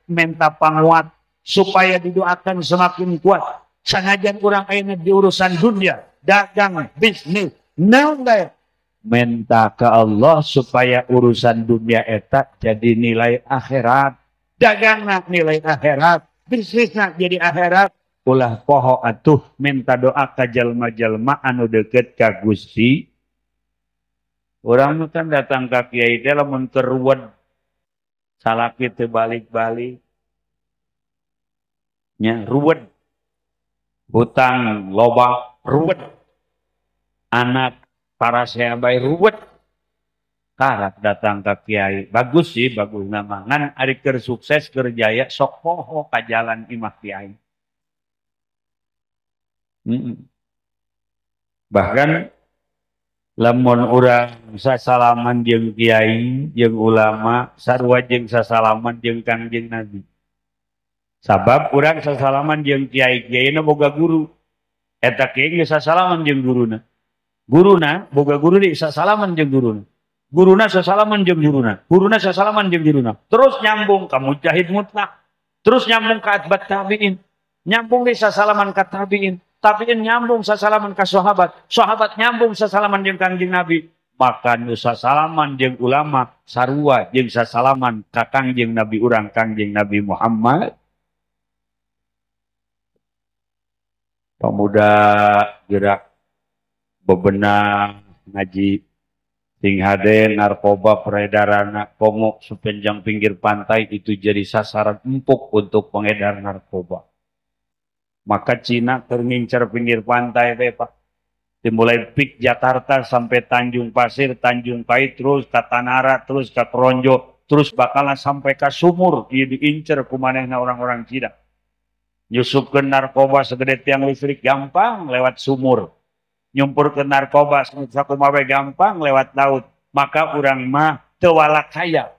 menta panguat supaya didoakan semakin kuat. Sanajan urang ayeuna di urusan dunia, dagang, bisnis, naon bae minta ke Allah supaya urusan dunia eta jadi nilai akhirat, dagangna nilai akhirat, bisnisna jadi akhirat. Ulah poho atuh minta doa ka jalma-jalma anu deukeut ka Gusti. Urang kan datang ka kiai teh lamun keur ruwet salaki teu balik-balik nya ruwet, hutang loba ruwet, anak para saya bae ruwet, karak datang ke kiai. Bagus sih, bagus nama. Ngan ari keur sukses keur jaya sok poho ka jalan imah kiai. Bahkan lamun urang sasalaman jeung kiai, jeung ulama, sarua jeung sasalaman jeung Kangjeng Nabi. Sabab urang sasalaman jeung kiai, kiaina boga guru. Eta kiai geus sasalaman jeung guruna. Guruna boga guru di sasalaman jeung guruna. Guruna sasalaman jeung guruna. Guruna sasalaman jeung guruna. Terus nyambung ka mujahid mutlak. Terus nyambung ka atbat tabiin. Nyambung di sasalaman ka tabiin. Tabiin nyambung sasalaman ka sahabat. Sahabat nyambung sasalaman jeung Kangjeng Nabi. Maka nu sasalaman jeung ulama sarua jeung sasalaman ka Kangjeng Nabi urang Kangjeng Nabi Muhammad. Pemuda gerak bebenah ngaji sing hade narkoba peredaran komo sepanjang pinggir pantai itu jadi sasaran empuk untuk pengedar narkoba. Maka Cina terngincar pinggir pantai teh Pak. Dimulai pik Jakarta sampai Tanjung Pasir, Tanjung Pait, terus ke Tanara, terus ke Kronjo, terus bakalan sampai ke Sumur, ieu diincer ku manehna orang-orang Cina. Nyusupkeun narkoba segede tiang listrik gampang lewat sumur. Nyumpurkeun narkoba sakumaha gampang lewat laut. Maka urang mah teu walakaya.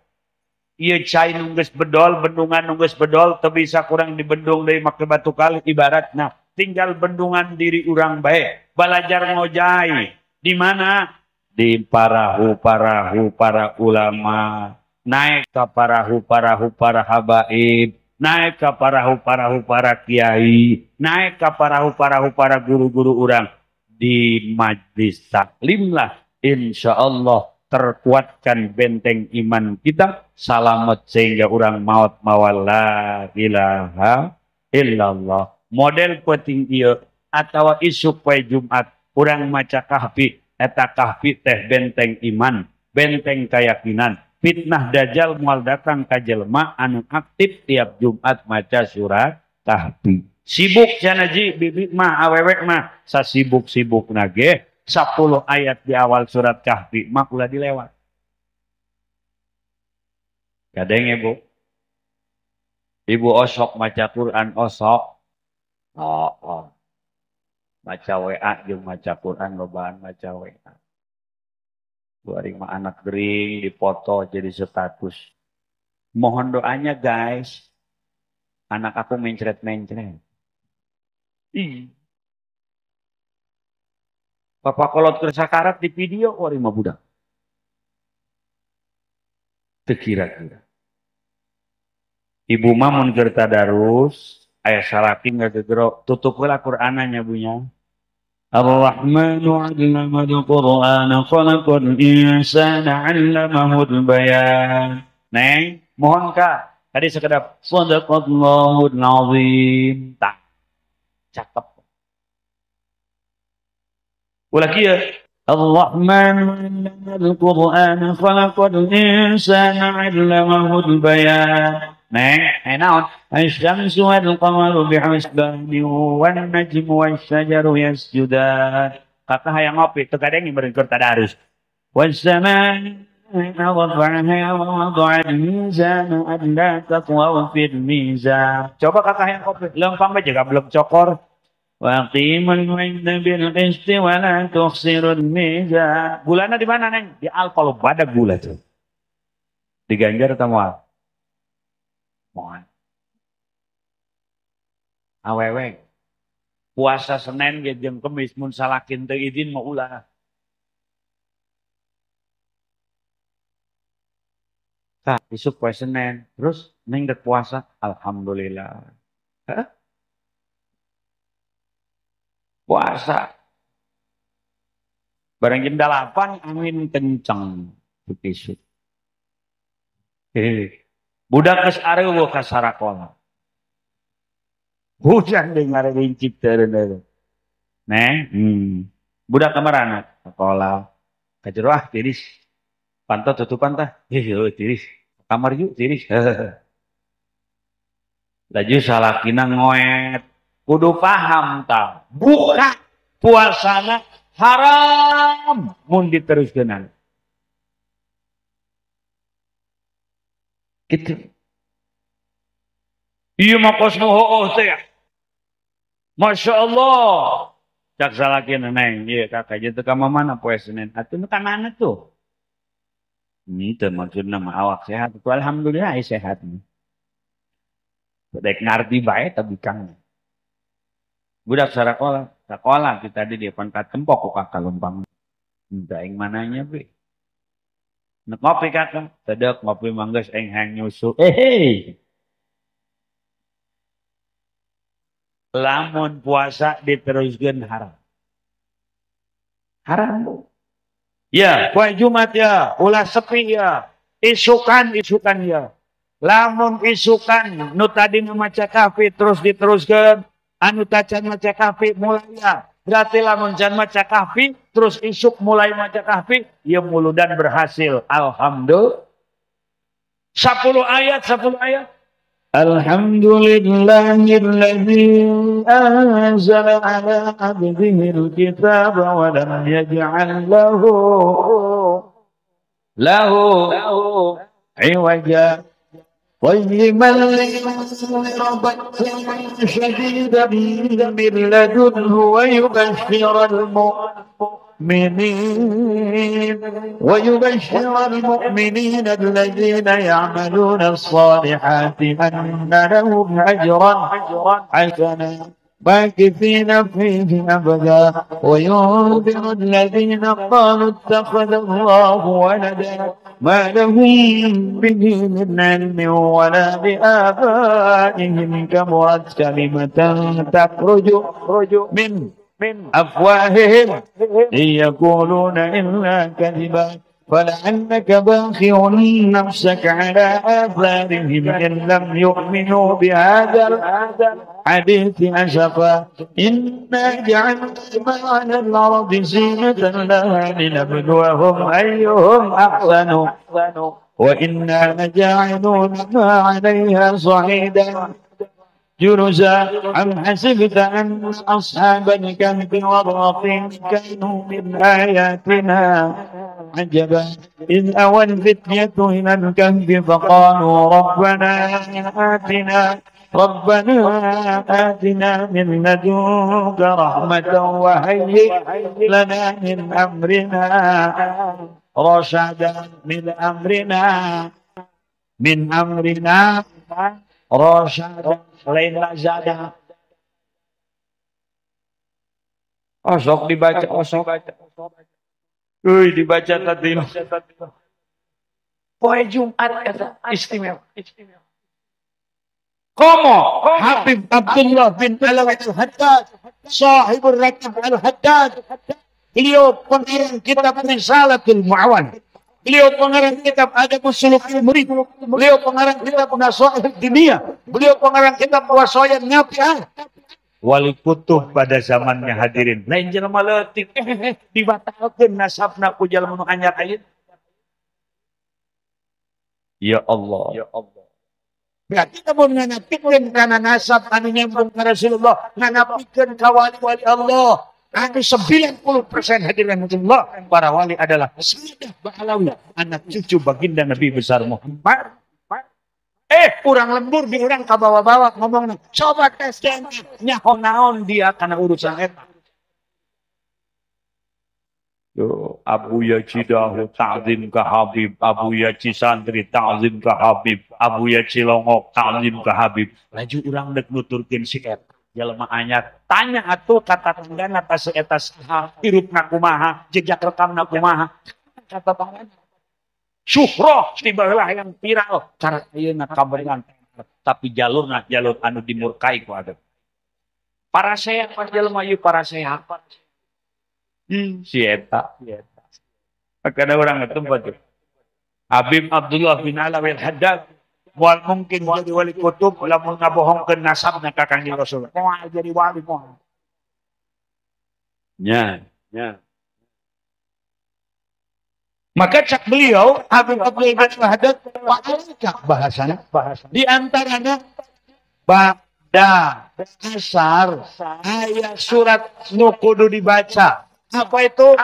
Ieu cai nu geus bedol, bendungan nu geus bedol teu bisa kurang dibendung deui make batu kali ibaratna. Tinggal bendungan diri urang bae. Balajar ngojai di mana? Di parahu-parahu para ulama, naik ka parahu-parahu para habaib, naik ka parahu-parahu para kiai, naik ka parahu-parahu para guru-guru urang. Di majlis taklim lah insyaallah terkuatkan benteng iman kita, salamet sehingga orang maut mawa la ilaha illallah. Model penting ieu atawa isuk poe Jumat urang maca kahfi, eta kahfi teh benteng iman, benteng keyakinan. Fitnah dajjal moal datang ka jelema anu aktif tiap Jumat maca surat kahfi. Sibuk cenah ji bibi mah awewek mah sasibuk-sibukna ge 10 ayat di awal surat kahfi mah ulah dilewat. Kadenge Bu. Ibu osok maca Quran osok. Oh, oh. Maca WA jeung maca Quran lobaan maca WA. Bu ari mah anak gering dipoto jadi status. Mohon doanya guys. Anak aku mencret-mencret. Ih. Papa kolot keur sakarat di video wari mah budak. Teu kira-kira. Ibu mah mun keur tadarus aya salaki ngagegero tutup heula Qur'anna nya bunya. Ar-Rahmanu 'allama al-Qur'ana khalaqal insana 'allamahul bayan. Neng, mohon ka tadi sekedap shadaqallahul azim. Tak. Cakep. Ulah kieu Ar-Rahman 'allama al-Qur'ana khalaqal insana 'allamahul bayan. Neng, naon? Asy-syamsu wal qamaru bihusbani wan najmu wasy-syajaru yasjudan. Kakak hayang ngopi teu kadenge meureun keur tadarus. Was samaa'a rafa'aha wa wada'a al-mizana alla tatghaw fil mizan. Coba kakak hayang kopi, leumpang bae juga belum cokor. Wa aqimul wazna bil qisti wa la tukhsirul mizan. Gulana di mana, Neng? Di Alfa lo badak gula tuh. Diganjar atau moal? Moal. Awewe. Puasa Senin ge jeung Kemis mun salakin teu izin mau ulah. Tah, isuk poe Senin, terus neng dek puasa, alhamdulillah. Hah? Puasa. Barang jam 8 angin kenceng isuk. Budak geus areuweuh ka sarakola. Hujan deui ngarerincik teu. Neng, budak kamarana sekolah. Ka jero ah tiris. Panto tutupan tah. Heuh tiris. Kamar yuk tiris. Laju salakina ngoet. Kudu paham tah. Buka puasana haram mun diteruskeun. Gitu. Ieu mah kos nu hooh teh. Masya Allah. Cak salakina neng, ieu kakak jeung teu ka mamana poe Senin. Atuh nu ka mana tuh? Ini teu maksudna mah awak sehat. Itu alhamdulillah ai sehat. Dek ngarti bae tapi kang. Budak sarakola, sakola kita di depan katempok ku kakak lumpang. Entah aing mananya be. Nek ngopi kakak, tedek ngopi mangges aing hayang nyusu. Lamun puasa diteruskeun haram. Haram bu. Ya, poe Jumat ya, ulah sepi ya. Isukan isukan ya. Lamun isukan nu tadi nu maca kahfi terus diteruskeun, anu tacan maca kahfi mulai ya. Berarti lamun can maca kahfi terus isuk mulai maca kahfi, ya muludan berhasil. Alhamdulillah. 10 ayat, 10 ayat. Alhamdulillahilladzi anzala ala abdihi alkitaba wa lam yaj'al lahu iwaja. Qayyiman liyunzira ba'san shadidan min ladunhu wa yubashshiral mu'minin. ويبشر المؤمنين الذين يعملون الصالحات أن لهم أجرا حسنا ماكثين فيه أبدا وينذر الذين قالوا اتخذ الله ولدا ما لهم به من علم ولا لآبائهم كبرت كلمة تخرج من أفواههم إن يقولون إلا كذبا فلعلك باخع نفسك على آثارهم إن لم يؤمنوا بهذا الحديث أسفا إنا جعلنا ما على الأرض زينة لها لنبلوهم أيهم أحسن وإنا لجاعلون ما عليها صعيدا جرزا. أم حسبت أن أصحاب الكهف والرقيم كانوا من آياتنا عجبا إذ أوى الفتية إلى الكهف فقالوا ربنا آتنا من لدنك رحمة وهيئ لنا من أمرنا رشدا من أمرنا رشدا lain lazada. Osok dibaca osok. Uy, dibaca tadi. Poe Jumat eta istimewa. Komo Habib Abdullah bin Alawi Al-Haddad, sahibur Ratib Al-Haddad. Beliau pengarang kitab Risalatul Mu'awan. Beliau pengarang kitab Adabus Sulukil Murid. Beliau pengarang kitab Nasaih Diniyah. Beliau pengarang kitab Wasaya Nafi'ah. Wali kutub pada zamannya hadirin. Lain jelema leutik dibatalkeun nasabna ku jelema nu anyar ayeuna. Ya Allah. Ya Allah. Berarti lamun nganapikeun kana nasab anu nyambung ka Rasulullah, nganapikeun ka wali-wali Allah. Anu 90% hadirin Allah, para wali adalah Sayyidah Ba'alawi, anak cucu baginda Nabi besar Muhammad. Kurang lembur di urang kabawa-bawa ngomongna. Coba tes nyaho naon dia kana urusan eta. Yo, Abu Yacidahu ta'zim ka Habib, Abu Yaci santri ta'zim ka Habib, Abu Yaci Longok ta'zim ka Habib. Laju urang dek nuturkeun si eta. Jelema anyar tanya atuh kata tanggana tas eta saha, hirupna kumaha, jejak rekamna kumaha. Kata tanggana. Syuhroh tibalah yang viral cara ayeuna kabarengan tapi jalurna jalur anu dimurkai ku ada. Para sehat pas jelema ieu para sehat. Si eta. Kada urang tempat. Habib Abdullah bin Alawi Al-Haddad moal mungkin jadi wali kutub lamun ngabohongkeun nasabna ka Kangjeng Rasul. Moal jadi wali moal. Nya, nya. Maka cak beliau Habib Abdullah bin Al-Haddad cak bahasanya di antaranya ba'da asar ayat surat nu kudu dibaca. Apa itu?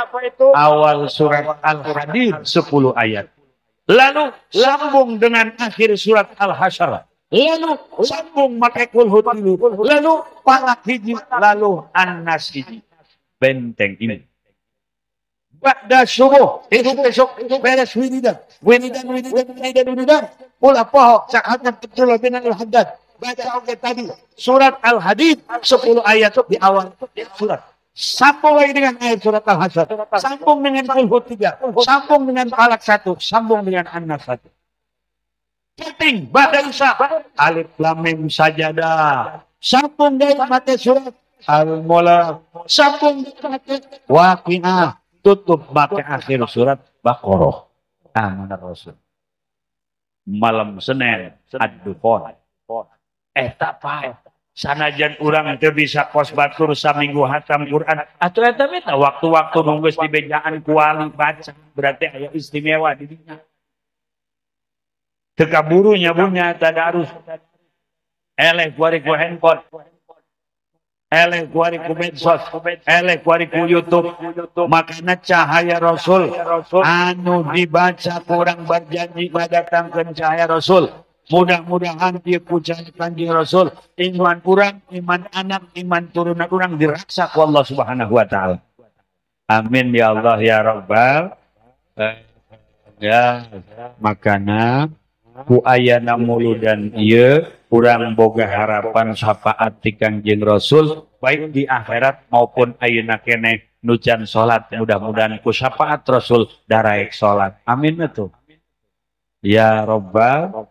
Awal surat Al-Hadid 10 ayat. Lalu sambung dengan akhir surat Al-Hasyr. Lalu sambung make kulhu tilu. Lalu Falaq hiji, lalu An-Nas hiji. Benteng ini. Ba'da subuh, esok beres wiridan. Wiridan. Ulah poho cak Abdullah bin Al-Haddad. Baca oke tadi surat Al-Hadid 10 ayat di awal surat. Sambung lagi dengan ayat surat Al-Hasyr. Sambung dengan Kulhu 3. Sambung dengan Falaq 1. Sambung dengan An-Nas 1. Penting. Ba'da isya. Alif Lam Mim sajadah. Sambung dengan mata surat Al-Mulk. Sambung dengan Waqiah. Tutup pakai akhir surat Baqarah. Amanah Rasul. Malam Senin. Ad-Dukhon. Tak apa. Sanajan urang teu bisa kos batur saminggu hatam Quran atuh eta mah waktu-waktu nu geus dibejaan ku wali baca berarti aya istimewa di dinya. Teu kaburu nyabunya tadarus. Eleh kuari ku handphone. Eleh kuari ku medsos, eleh kuari ku YouTube. Makana cahaya Rasul anu dibaca kurang berjanji ngadatangkeun cahaya Rasul. Mudah-mudahan dia puja Kanjeng Rasul, iman kurang, iman anak, iman turunan kurang diraksa ku Allah Subhanahu wa taala. Amin ya Allah ya Rabbal Ya, makana ku ayana muludan ieu urang boga harapan syafaat ti Kangjeng Rasul baik di akhirat maupun ayeuna keneh nu can salat, mudah-mudahan ku syafaat Rasul daraek salat. Amin atuh. Ya Rabbal,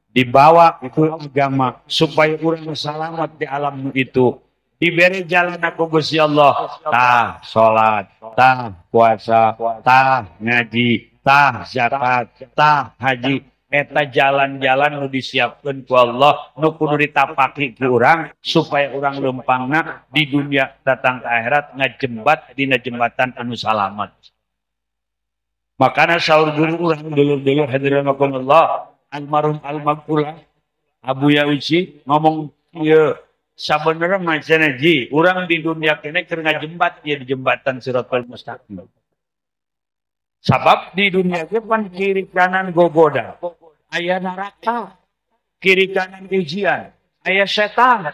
dibawa ku agama supaya urang selamat di alam itu. Diberi jalan aku Gusti Allah, tah salat, tah puasa, tah ngaji, tah zakat, tah haji. Eta jalan-jalan nu disiapkeun ku Allah nu kudu ditapaki ku urang supaya urang leumpangna di dunia datang ke akhirat ngajembat dina jembatan anu salamat. Makana saur guru urang dulur-dulur hadirin rahimakumullah, almarhum almaghfurlah Abu Yauci ngomong ieu sabenerna mah cenah ji urang di dunia kene keur ngajembat ieu di jembatan Siratal Mustaqim. Sabab di dunia ge pan kiri kanan gogoda, aya neraka, kiri kanan ujian, aya setan,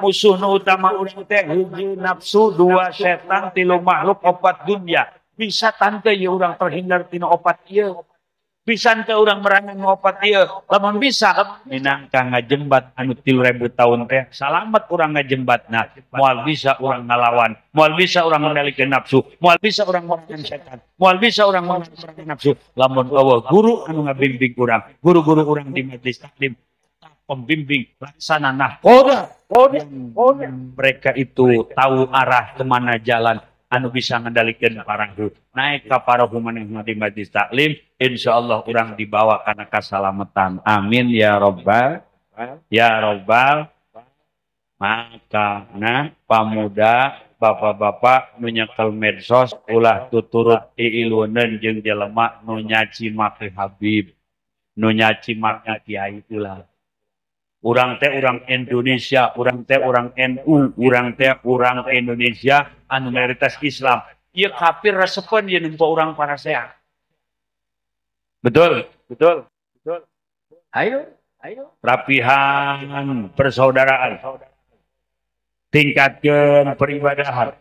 musuh nu utama urang teh hiji nafsu, dua setan, tilu makhluk, opat dunia. Bisa tante ieu urang terhindar tina opat ieu. Bisa teu urang merangan opat ieu. Lamun bisa minangka ngajembat anu 3000 tahun teh salamet urang ngajembatna, moal bisa urang ngalawan, moal bisa urang ngendalikeun nafsu, moal bisa urang merangan setan, moal bisa urang merangan nafsu. Lamun eueuh guru anu ngabimbing urang, guru-guru urang di majelis taklim, pembimbing laksana nahkoda, mereka itu tahu arah kemana jalan anu bisa ngendalikeun parahu. Naik ka parahu manehna di majelis taklim, insyaallah urang dibawa kana kasalamatan. Amin ya rabbal ya rabbal. Makana pamuda bapak-bapak nu nyekel medsos ulah tuturut iiluneun jeung jelema nu nyaci maki Habib, nu nyaci maki kiai ulah. Urang teh urang Indonesia, urang teh urang NU, urang teh urang Indonesia anu mayoritas Islam. Ieu kafir resepeun ieu nempo urang parasea. Betul, betul, betul. Ayo, ayo. Rapihan persaudaraan. Tingkatkeun peribadahan.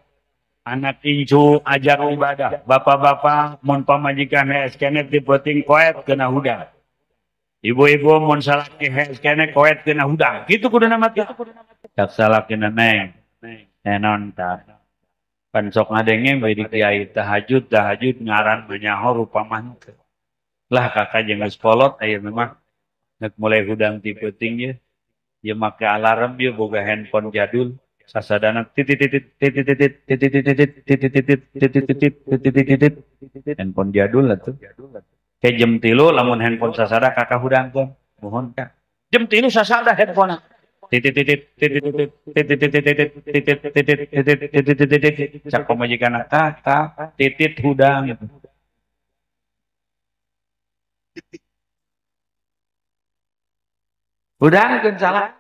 Anak incu ajar ibadah. Bapak-bapak mun pamajikan hees keneh ti peuting koet kena hudang. Ibu-ibu mun salaki hees keneh koet kena hudang. Kitu kuduna mah teh. Cak salakina neng. Enon tah. Pan sok ngadenge bae di kiai tahajud tahajud ngaran menyaho rupa mah teu. Lah kakak jeung geus kolot ayeuna mah nek mulai hudang ti peuting ye. Ieu make alarm ieu boga handphone jadul. Sasadana titit titit titit titit titit titit titit titit titit titit titit titit handphone jadul atuh. Ke jam 3 lamun handphone sasada kakak hudangkeun. Mohon kak. Jam 3 sasada handphone. Titit titit titit titit titit titit titit titit titit titit titit cak pamajikan kakak titit hudang. Hudangkeun salah.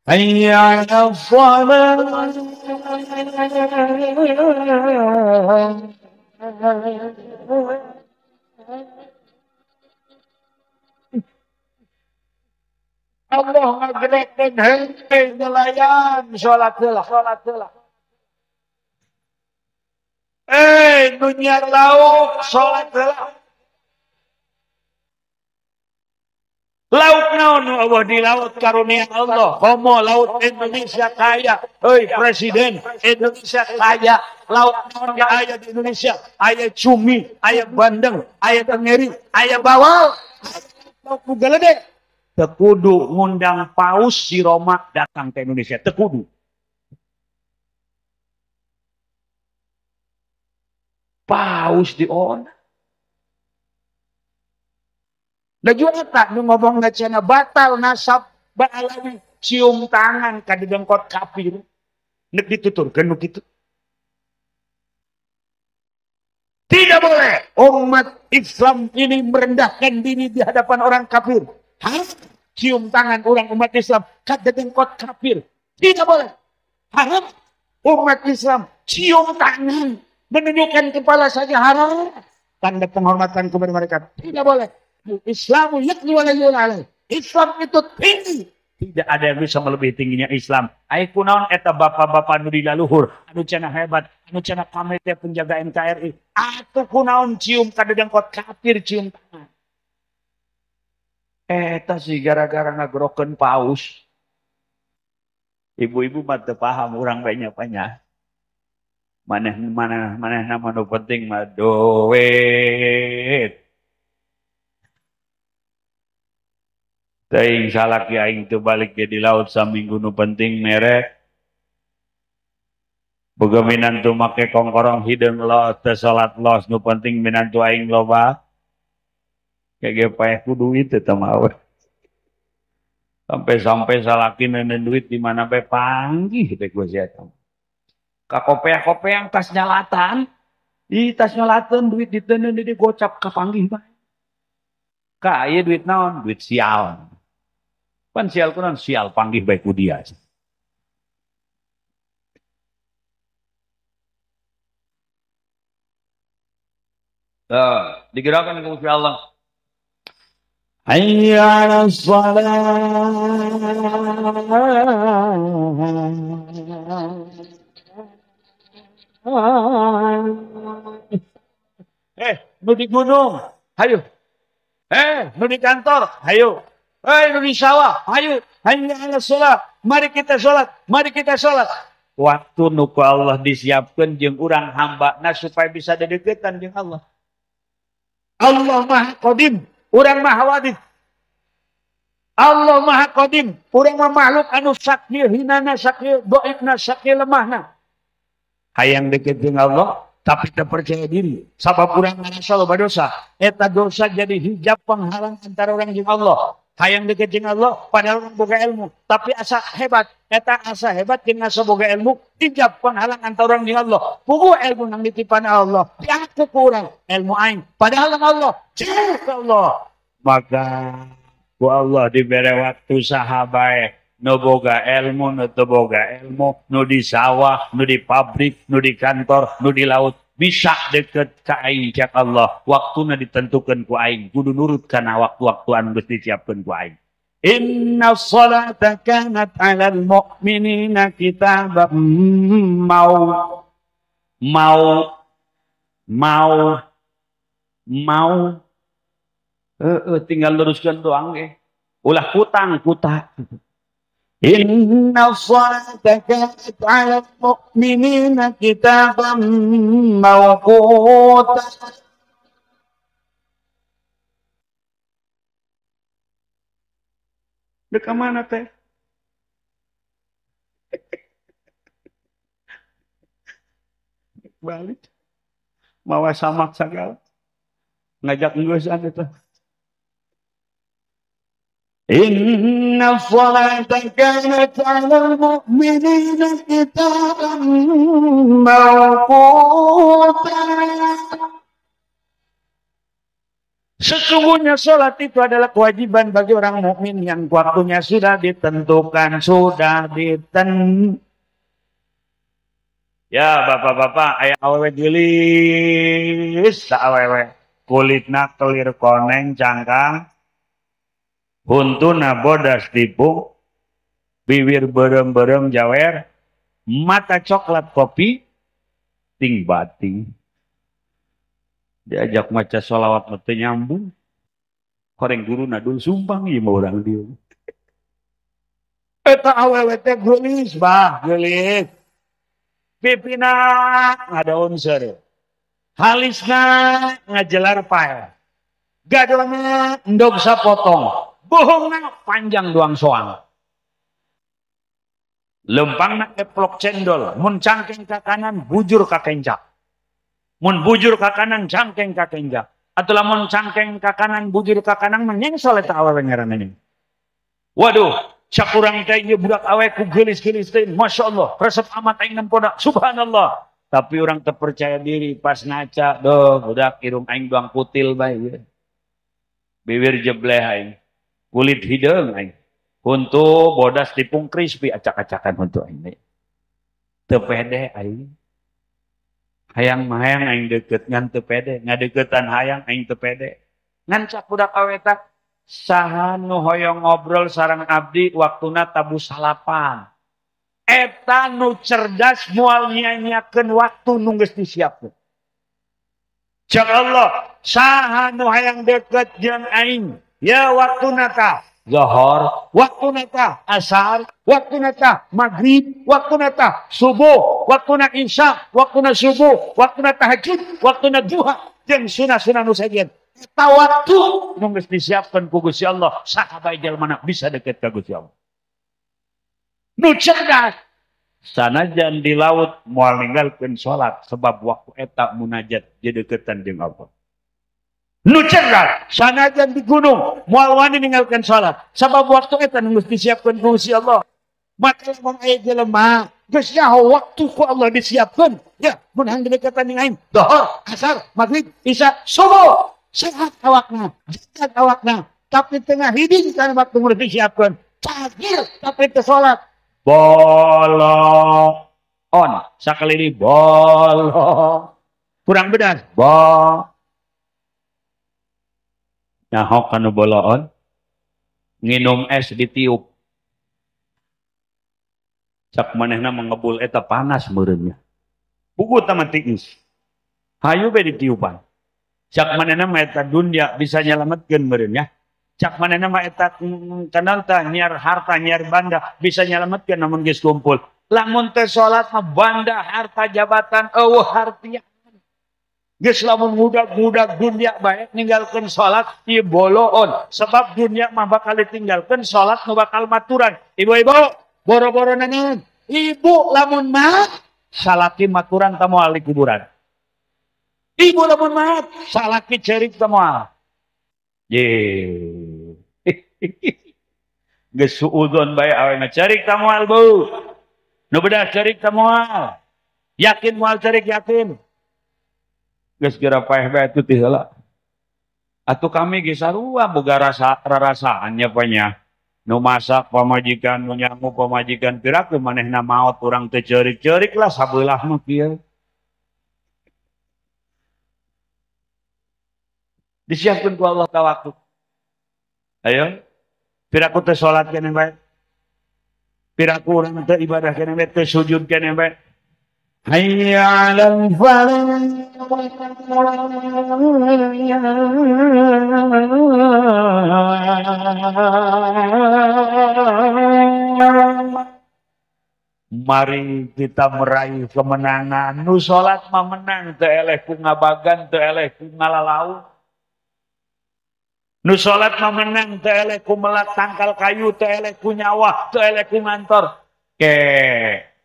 Hayya 'alal shalah. Allah ngagerekkeun henteu nelayan salat heula, salat heula. Nu nyiar lauk salat heula. Laut naon nu Allah di laut karunia Allah. Komo laut Indonesia kaya. Hei presiden Indonesia kaya. Laut naon ge aya di Indonesia? Aya cumi, aya bandeng, aya tengeri, aya bawal. Laut nu galedek. Teu kudu ngundang paus di Roma datang ke Indonesia. Teu kudu. Paus di on. Da juga tak nu ngomong cenah batal nasab Ba'alawi cium tangan ka didengkot kafir. Nek dituturkeun nu kitu. Tidak boleh umat Islam ini merendahkan diri di hadapan orang kafir. Harus cium tangan orang umat Islam ka didengkot kafir. Tidak boleh. Haram umat Islam cium tangan menunjukkan kepala saja haram. Tanda penghormatan kepada mereka. Tidak boleh. Islamu ya'lu wa la yu'la alaih. Islam itu tinggi, Tidak ada yang bisa melebihi tingginya Islam. Ai kunaon eta bapak-bapak nu di laluhur, anu cenah hebat, anu cenah kami teh penjaga NKRI. Atuh kunaon cium kadedengkot kafir cium tangan. Eta sih gara-gara ngagerokeun paus. Ibu-ibu mah teu paham urang bae nya nya. Maneh maneh manehna mah nu penting mah duit. Teuing salaki aing teu balik ge di laut saminggu nu penting mere. Boga minantu make kongkorong hideung los teu salat los nu penting minantu aing loba. Kege paeh ku duit eta mah we. Sampai-sampai salaki neundeun duit di mana bae panggih teh ku si eta. Ka kopeah-kopeang tas nyalatan, di tas nyalatan duit diteundeun di gocap ka panggih bae. Ka ieu duit naon? Duit sial. Pan sial kunaon? Sial panggih bae ku dia. Digerakkan ku Allah. Hayya 'alas shalah. Nu di gunung, hayu. Nu di kantor, hayu. Nu di sawah, hayu. Hayya 'alas shalah. Mari kita salat, mari kita salat. Waktu nu ku Allah disiapkeun jeung urang hambana supaya bisa dedeketan jeung Allah. Allah Maha Qadim, urang Maha Wadid. Allah Maha Qadim, urang mah makhluk anu sakieu hinana, sakieu dhaifna, sakieu lemahna. Hayang deket jeung Allah, tapi teu percaya diri. Sabab urang ngarasa loba dosa. Eta dosa jadi hijab penghalang antara urang jeung Allah. Hayang deket jeung Allah, padahal urang boga ilmu, tapi asa hebat. Eta asa hebat jeung asa boga ilmu, hijab penghalang antara urang jeung Allah. Puguh ilmu nang ditipan Allah, diaku ku urang ilmu aing, padahal nang Allah, jauh ka Allah. Maka ku Allah dibere waktu saha bae nu boga ilmu, nu teu boga ilmu, nu di sawah, nu di pabrik, nu di kantor, nu di laut, bisa deket ka aing cak Allah. Waktuna ditentukeun ku aing, kudu nurut kana waktu-waktu anu geus disiapkeun ku aing. Inna sholata kanat 'alal mu'minina kitaban mau mau mau mau tinggal luruskan doang ge. Ulah kutang kuta. Inna sholata kanat 'alal mu'minina kitaban mawquta. Dek ka mana teh? Balik. Mawa samak sagala. Ngajak ngeusan eta. Inna sholata kanat 'alal mu'minina kitaban mawquta. Sesungguhnya sholat itu adalah kewajiban bagi orang mukmin yang waktunya sudah ditentukan, sudah diten. Ya bapak-bapak, aya awewe geulis, awewe kulitna kelir koneng cangkang, huntuna bodas tipung, bibir berem-berem jawer, mata coklat kopi, ting bating. Diajak maca sholawat mah teu nyambung. Koreng guru nadul sumpang ieu mah urang dieu. Eta awewe teh geulis bah, geulis. Pipina ngadaun seureuh. Halisna ngajelar pae. Gadona endog sapotong. Bohongna panjang duang soang. Lempangna eplok cendol, mun cangkeng ka kanan bujur ka kencak. Mun bujur ka kanan cangkeng ka kenjak. Atau lamun cangkeng ka kanan bujur ka kanan menyengsol eta awewe ngaranna. Waduh, cak urang teh ieu budak awe ku geulis-geulis teh, masyaallah, resep amat aing nempona, subhanallah. Tapi urang teu percaya diri pas ngaca, doh budak irung aing doang kutil bae ieu. Bibir jebleh aing, kulit hideung aing. Huntu bodas tipung crispy acak-acakan huntu aing. Teu pede aing. Hayang mah hayang aing deket ngan teu pede, ngadeukeutan hayang aing teu pede. Ngan cak budak awe teh Saha nu hoyong ngobrol sareng abdi waktuna tabuh salapan. Eta nu cerdas moal nyia-nyiakeun waktu nu geus disiapkeun. Cek Allah, saha nu hayang deket jeung aing? Ya waktuna tah zuhur, waktuna tah asar, waktuna tah maghrib, waktuna tah subuh, waktuna isya, waktuna subuh, waktuna tahajud, waktuna duha, jeung sunah-sunah nu sejen. Eta waktu nu geus disiapkeun ku Gusti Allah, saha bae jelema bisa deket ka Gusti Allah. Nu cerdas sanajan di laut moal ninggalkeun salat sebab waktu eta munajat dideketan jeung Allah. Nu cerdas sanajan di gunung moal wani ninggalkeun salat sebab waktu eta nu geus disiapkeun ku Gusti Allah. Maka lamun aya jelema geus nyaho waktu ku Allah disiapkeun, ya mun hayang dideketan jeung aing, dohor, asar, maghrib, isya, subuh, sehat awakna, jaga awakna, tapi tengah hiding kana waktu nu disiapkeun, cagir tapi teu salat. Bolon sakali ini bolong kurang bedas bo nyaho kanu boloon nginum es ditiup cak manehna mengebul eta panas meureunnya puguh tama tiis hayu be ditiupan cak manehna mah eta dunia bisa nyalametkeun meureunnya. Cak manehna mah eta kanal tah nyiar harta nyiar banda bisa nyalametkeun namun geus kumpul. Lamun teu salat mah banda harta jabatan eueuh hartian. Geus lamun ngudag-ngudag dunia bae ninggalkeun salat ieu boloon sebab dunia mah bakal ditinggalkeun salat nu bakal maturan. Ibu-ibu boro-boro naon? Ibu lamun mah salaki maturan ta moal di kuburan. Ibu lamun mah salaki cerik ta moal. Ye. Geus suudzon bae awena cerik ta moal bu. Nu bedah cerik ta moal. Yakin moal cerik yakin. Geus geura paeh bae atuh teh heula. Atuh kami ge sarua boga rasa rarasaan nya nya. Nu masak pamajikan, nu nyangu pamajikan piraku manehna maot urang teu ceurik-ceurik lah sabeulah mah kieu. Disiapkeun ku Allah ka waktu. Ayo, piraku teu salat keneh bae. Piraku urang teu ibadah keneh bae, teu sujud keneh bae. Hayya 'alal falah. Mari kita meraih kemenangan. Nu salat mah menang, teu eleh ku ngabagan, teu eleh ku ngalalau. Nu salat mah menang, teu eleh ku melak tangkal kayu, teu eleh ku nyawa, teu eleh ku ngantor. Ke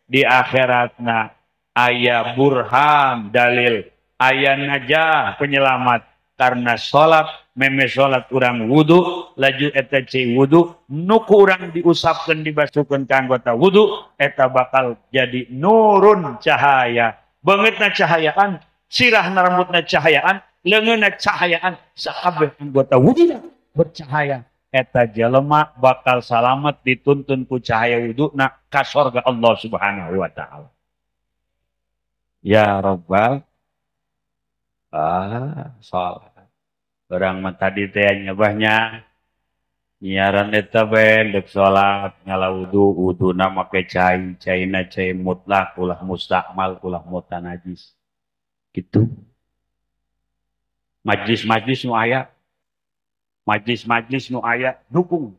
di akhiratna aya burhan dalil, aya najah penyelamat karena salat meme salat urang wudu laju eta cai wudu nu ku urang diusapkeun dibasuhkeun ka anggota wudu eta bakal jadi nurun cahaya. Beungeutna cahayaan, sirahna rambutna cahayaan, leungeunna cahayaan, sakabeh anggota wuduna bercahaya. Eta jelema bakal salamet dituntun ku cahaya wuduna ka sorga Allah Subhanahu wa taala. Ya Rabbal salat. Urang mah tadi teh nyabahnya nyiaran eta bae deuk salat ngala wudu, wuduna make cai, caina cai mutlak ulah mustakmal ulah mutanajis. Gitu. Majlis-majlis nu aya, majlis-majlis nu aya dukung.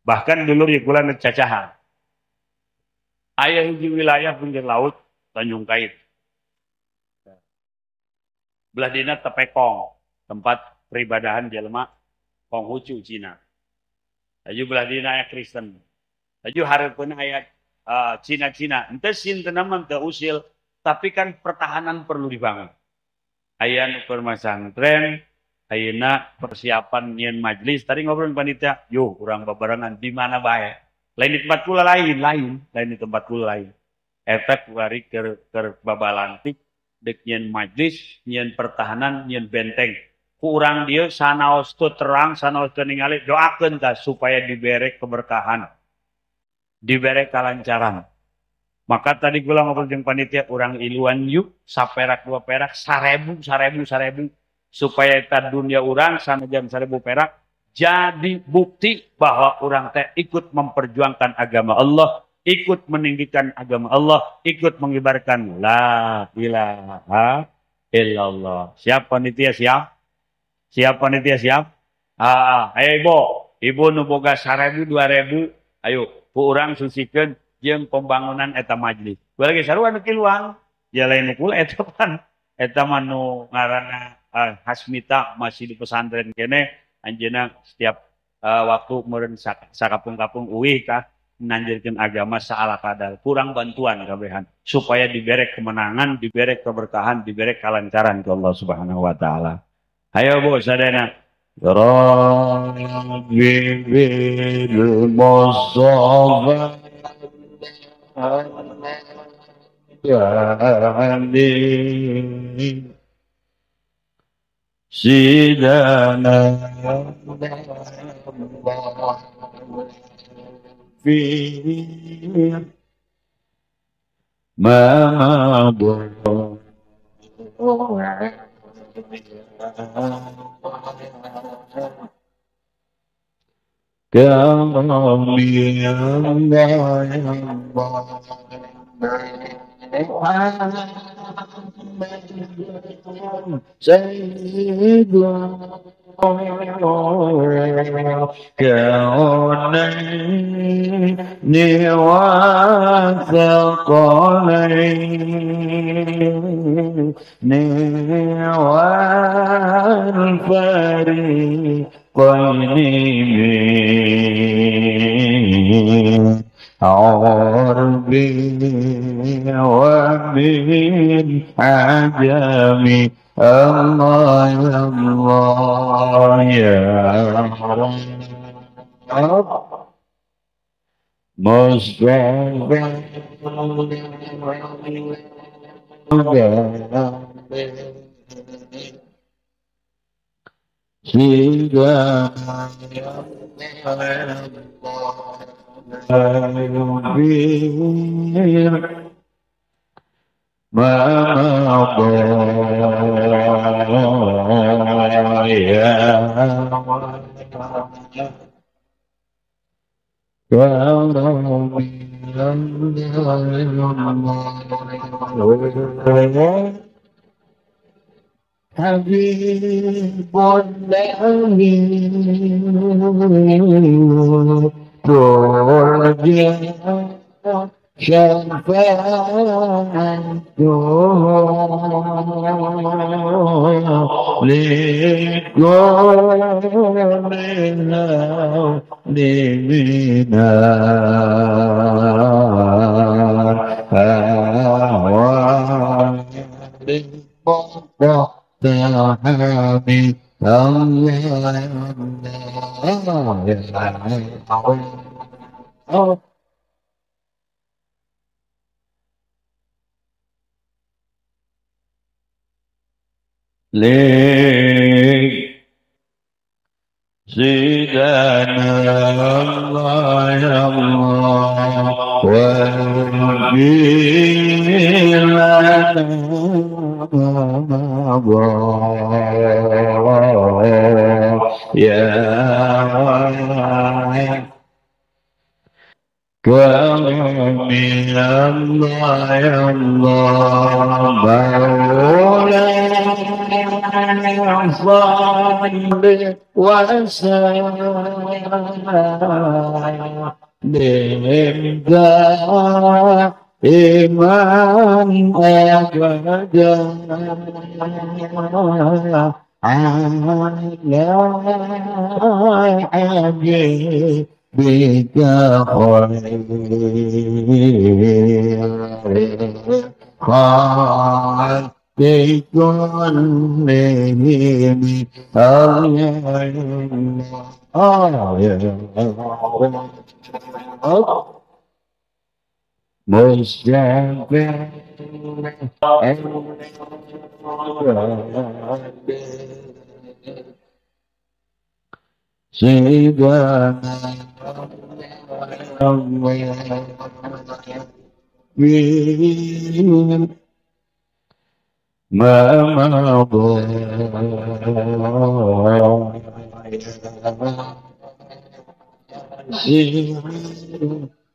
Bahkan dulur ieu kula nu cacahan. Aya hiji wilayah pinggir laut Tanjung Kait. Belah dina Tepekong, tempat peribadahan jelema Konghucu Cina. Laju belah dina aya Kristen. Laju hareupeun aya Cina-Cina. Henteu sinten mah teu usil, tapi kan pertahanan perlu dibangun. Aya nu keur masantren, ayeuna persiapan nyieun majlis, tadi ngobrol panitia, yuh urang babarengan di mana bae. Lain di tempat kula lain, lain di tempat kula lain. Eta kuari keur babalantik dek nyieun majlis, nyieun pertahanan, nyieun benteng. Ku urang dieu sanaos teu terang, sanaos teu ningali, doakeun tah supaya dibere keberkahan, dibere kalancaran. Maka tadi kula ngobrol jeung panitia, urang iluan yuk saperak dua perak, sarebu, sarebu, sarebu, supaya eta dunia urang sanajan 1000 perak Jadi bukti bahwa orang teh ikut memperjuangkan agama Allah, ikut meninggikan agama Allah, ikut mengibarkan la ilaha illallah. Siap panitia siap? Siap panitia siap? Ayo ibu, ibu nu boga 1000 2000, ayo ku urang susikeun jeung pembangunan eta majelis. Gua lagi sarua nu kiluan, ya lain nu kula eta pan. Eta mah nu ngaranna Hasmita masih di pesantren kene, anjeunna setiap waktu meureun sakapung-kapung uih kah nanjirkeun agama saala kadar, kurang bantuan kabehan supaya dibere kemenangan, dibere keberkahan, dibere kelancaran ke Allah Subhanahu wa taala. Ayo Bu sadayana. Rabbi bil Mustafa sidana fi ma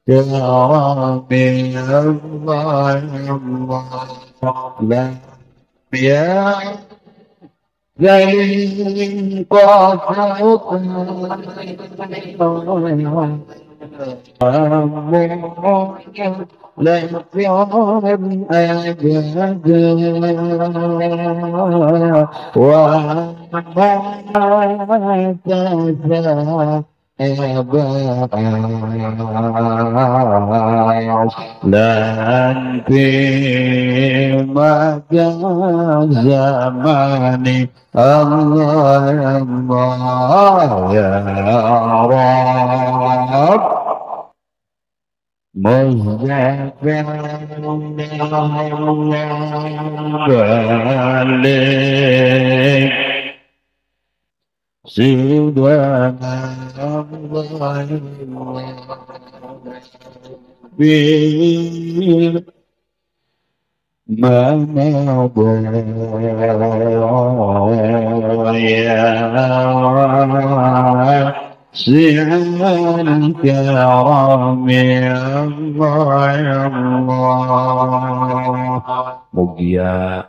يا ربي الله الله يا ذي لا مدى زماني الله الله يا رب مزدفع سيدنا الله ما مضى يا سيدنا الكرام الله الله. Mugia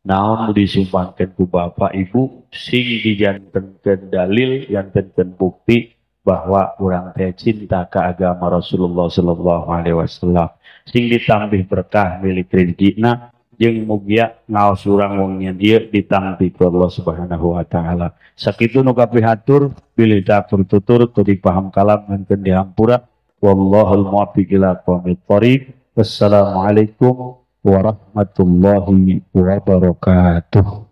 naon disumbangkeun ku bapak ibu sing dijantenkeun dalil jantenkeun bukti bahwa urang teh cinta ka agama Rasulullah sallallahu alaihi wasallam sing ditambih berkah milik rezekina jeung mugia ngaos urang wengian ieu ditampi ku Allah Subhanahu wa taala. Sakitu nu kapihatur bilih tatur tutur teu dipaham kalam nganteun dihampura. Wallahul muwaffiq ila aqwamit thoriq. Wassalamualaikum warahmatullahi wabarakatuh.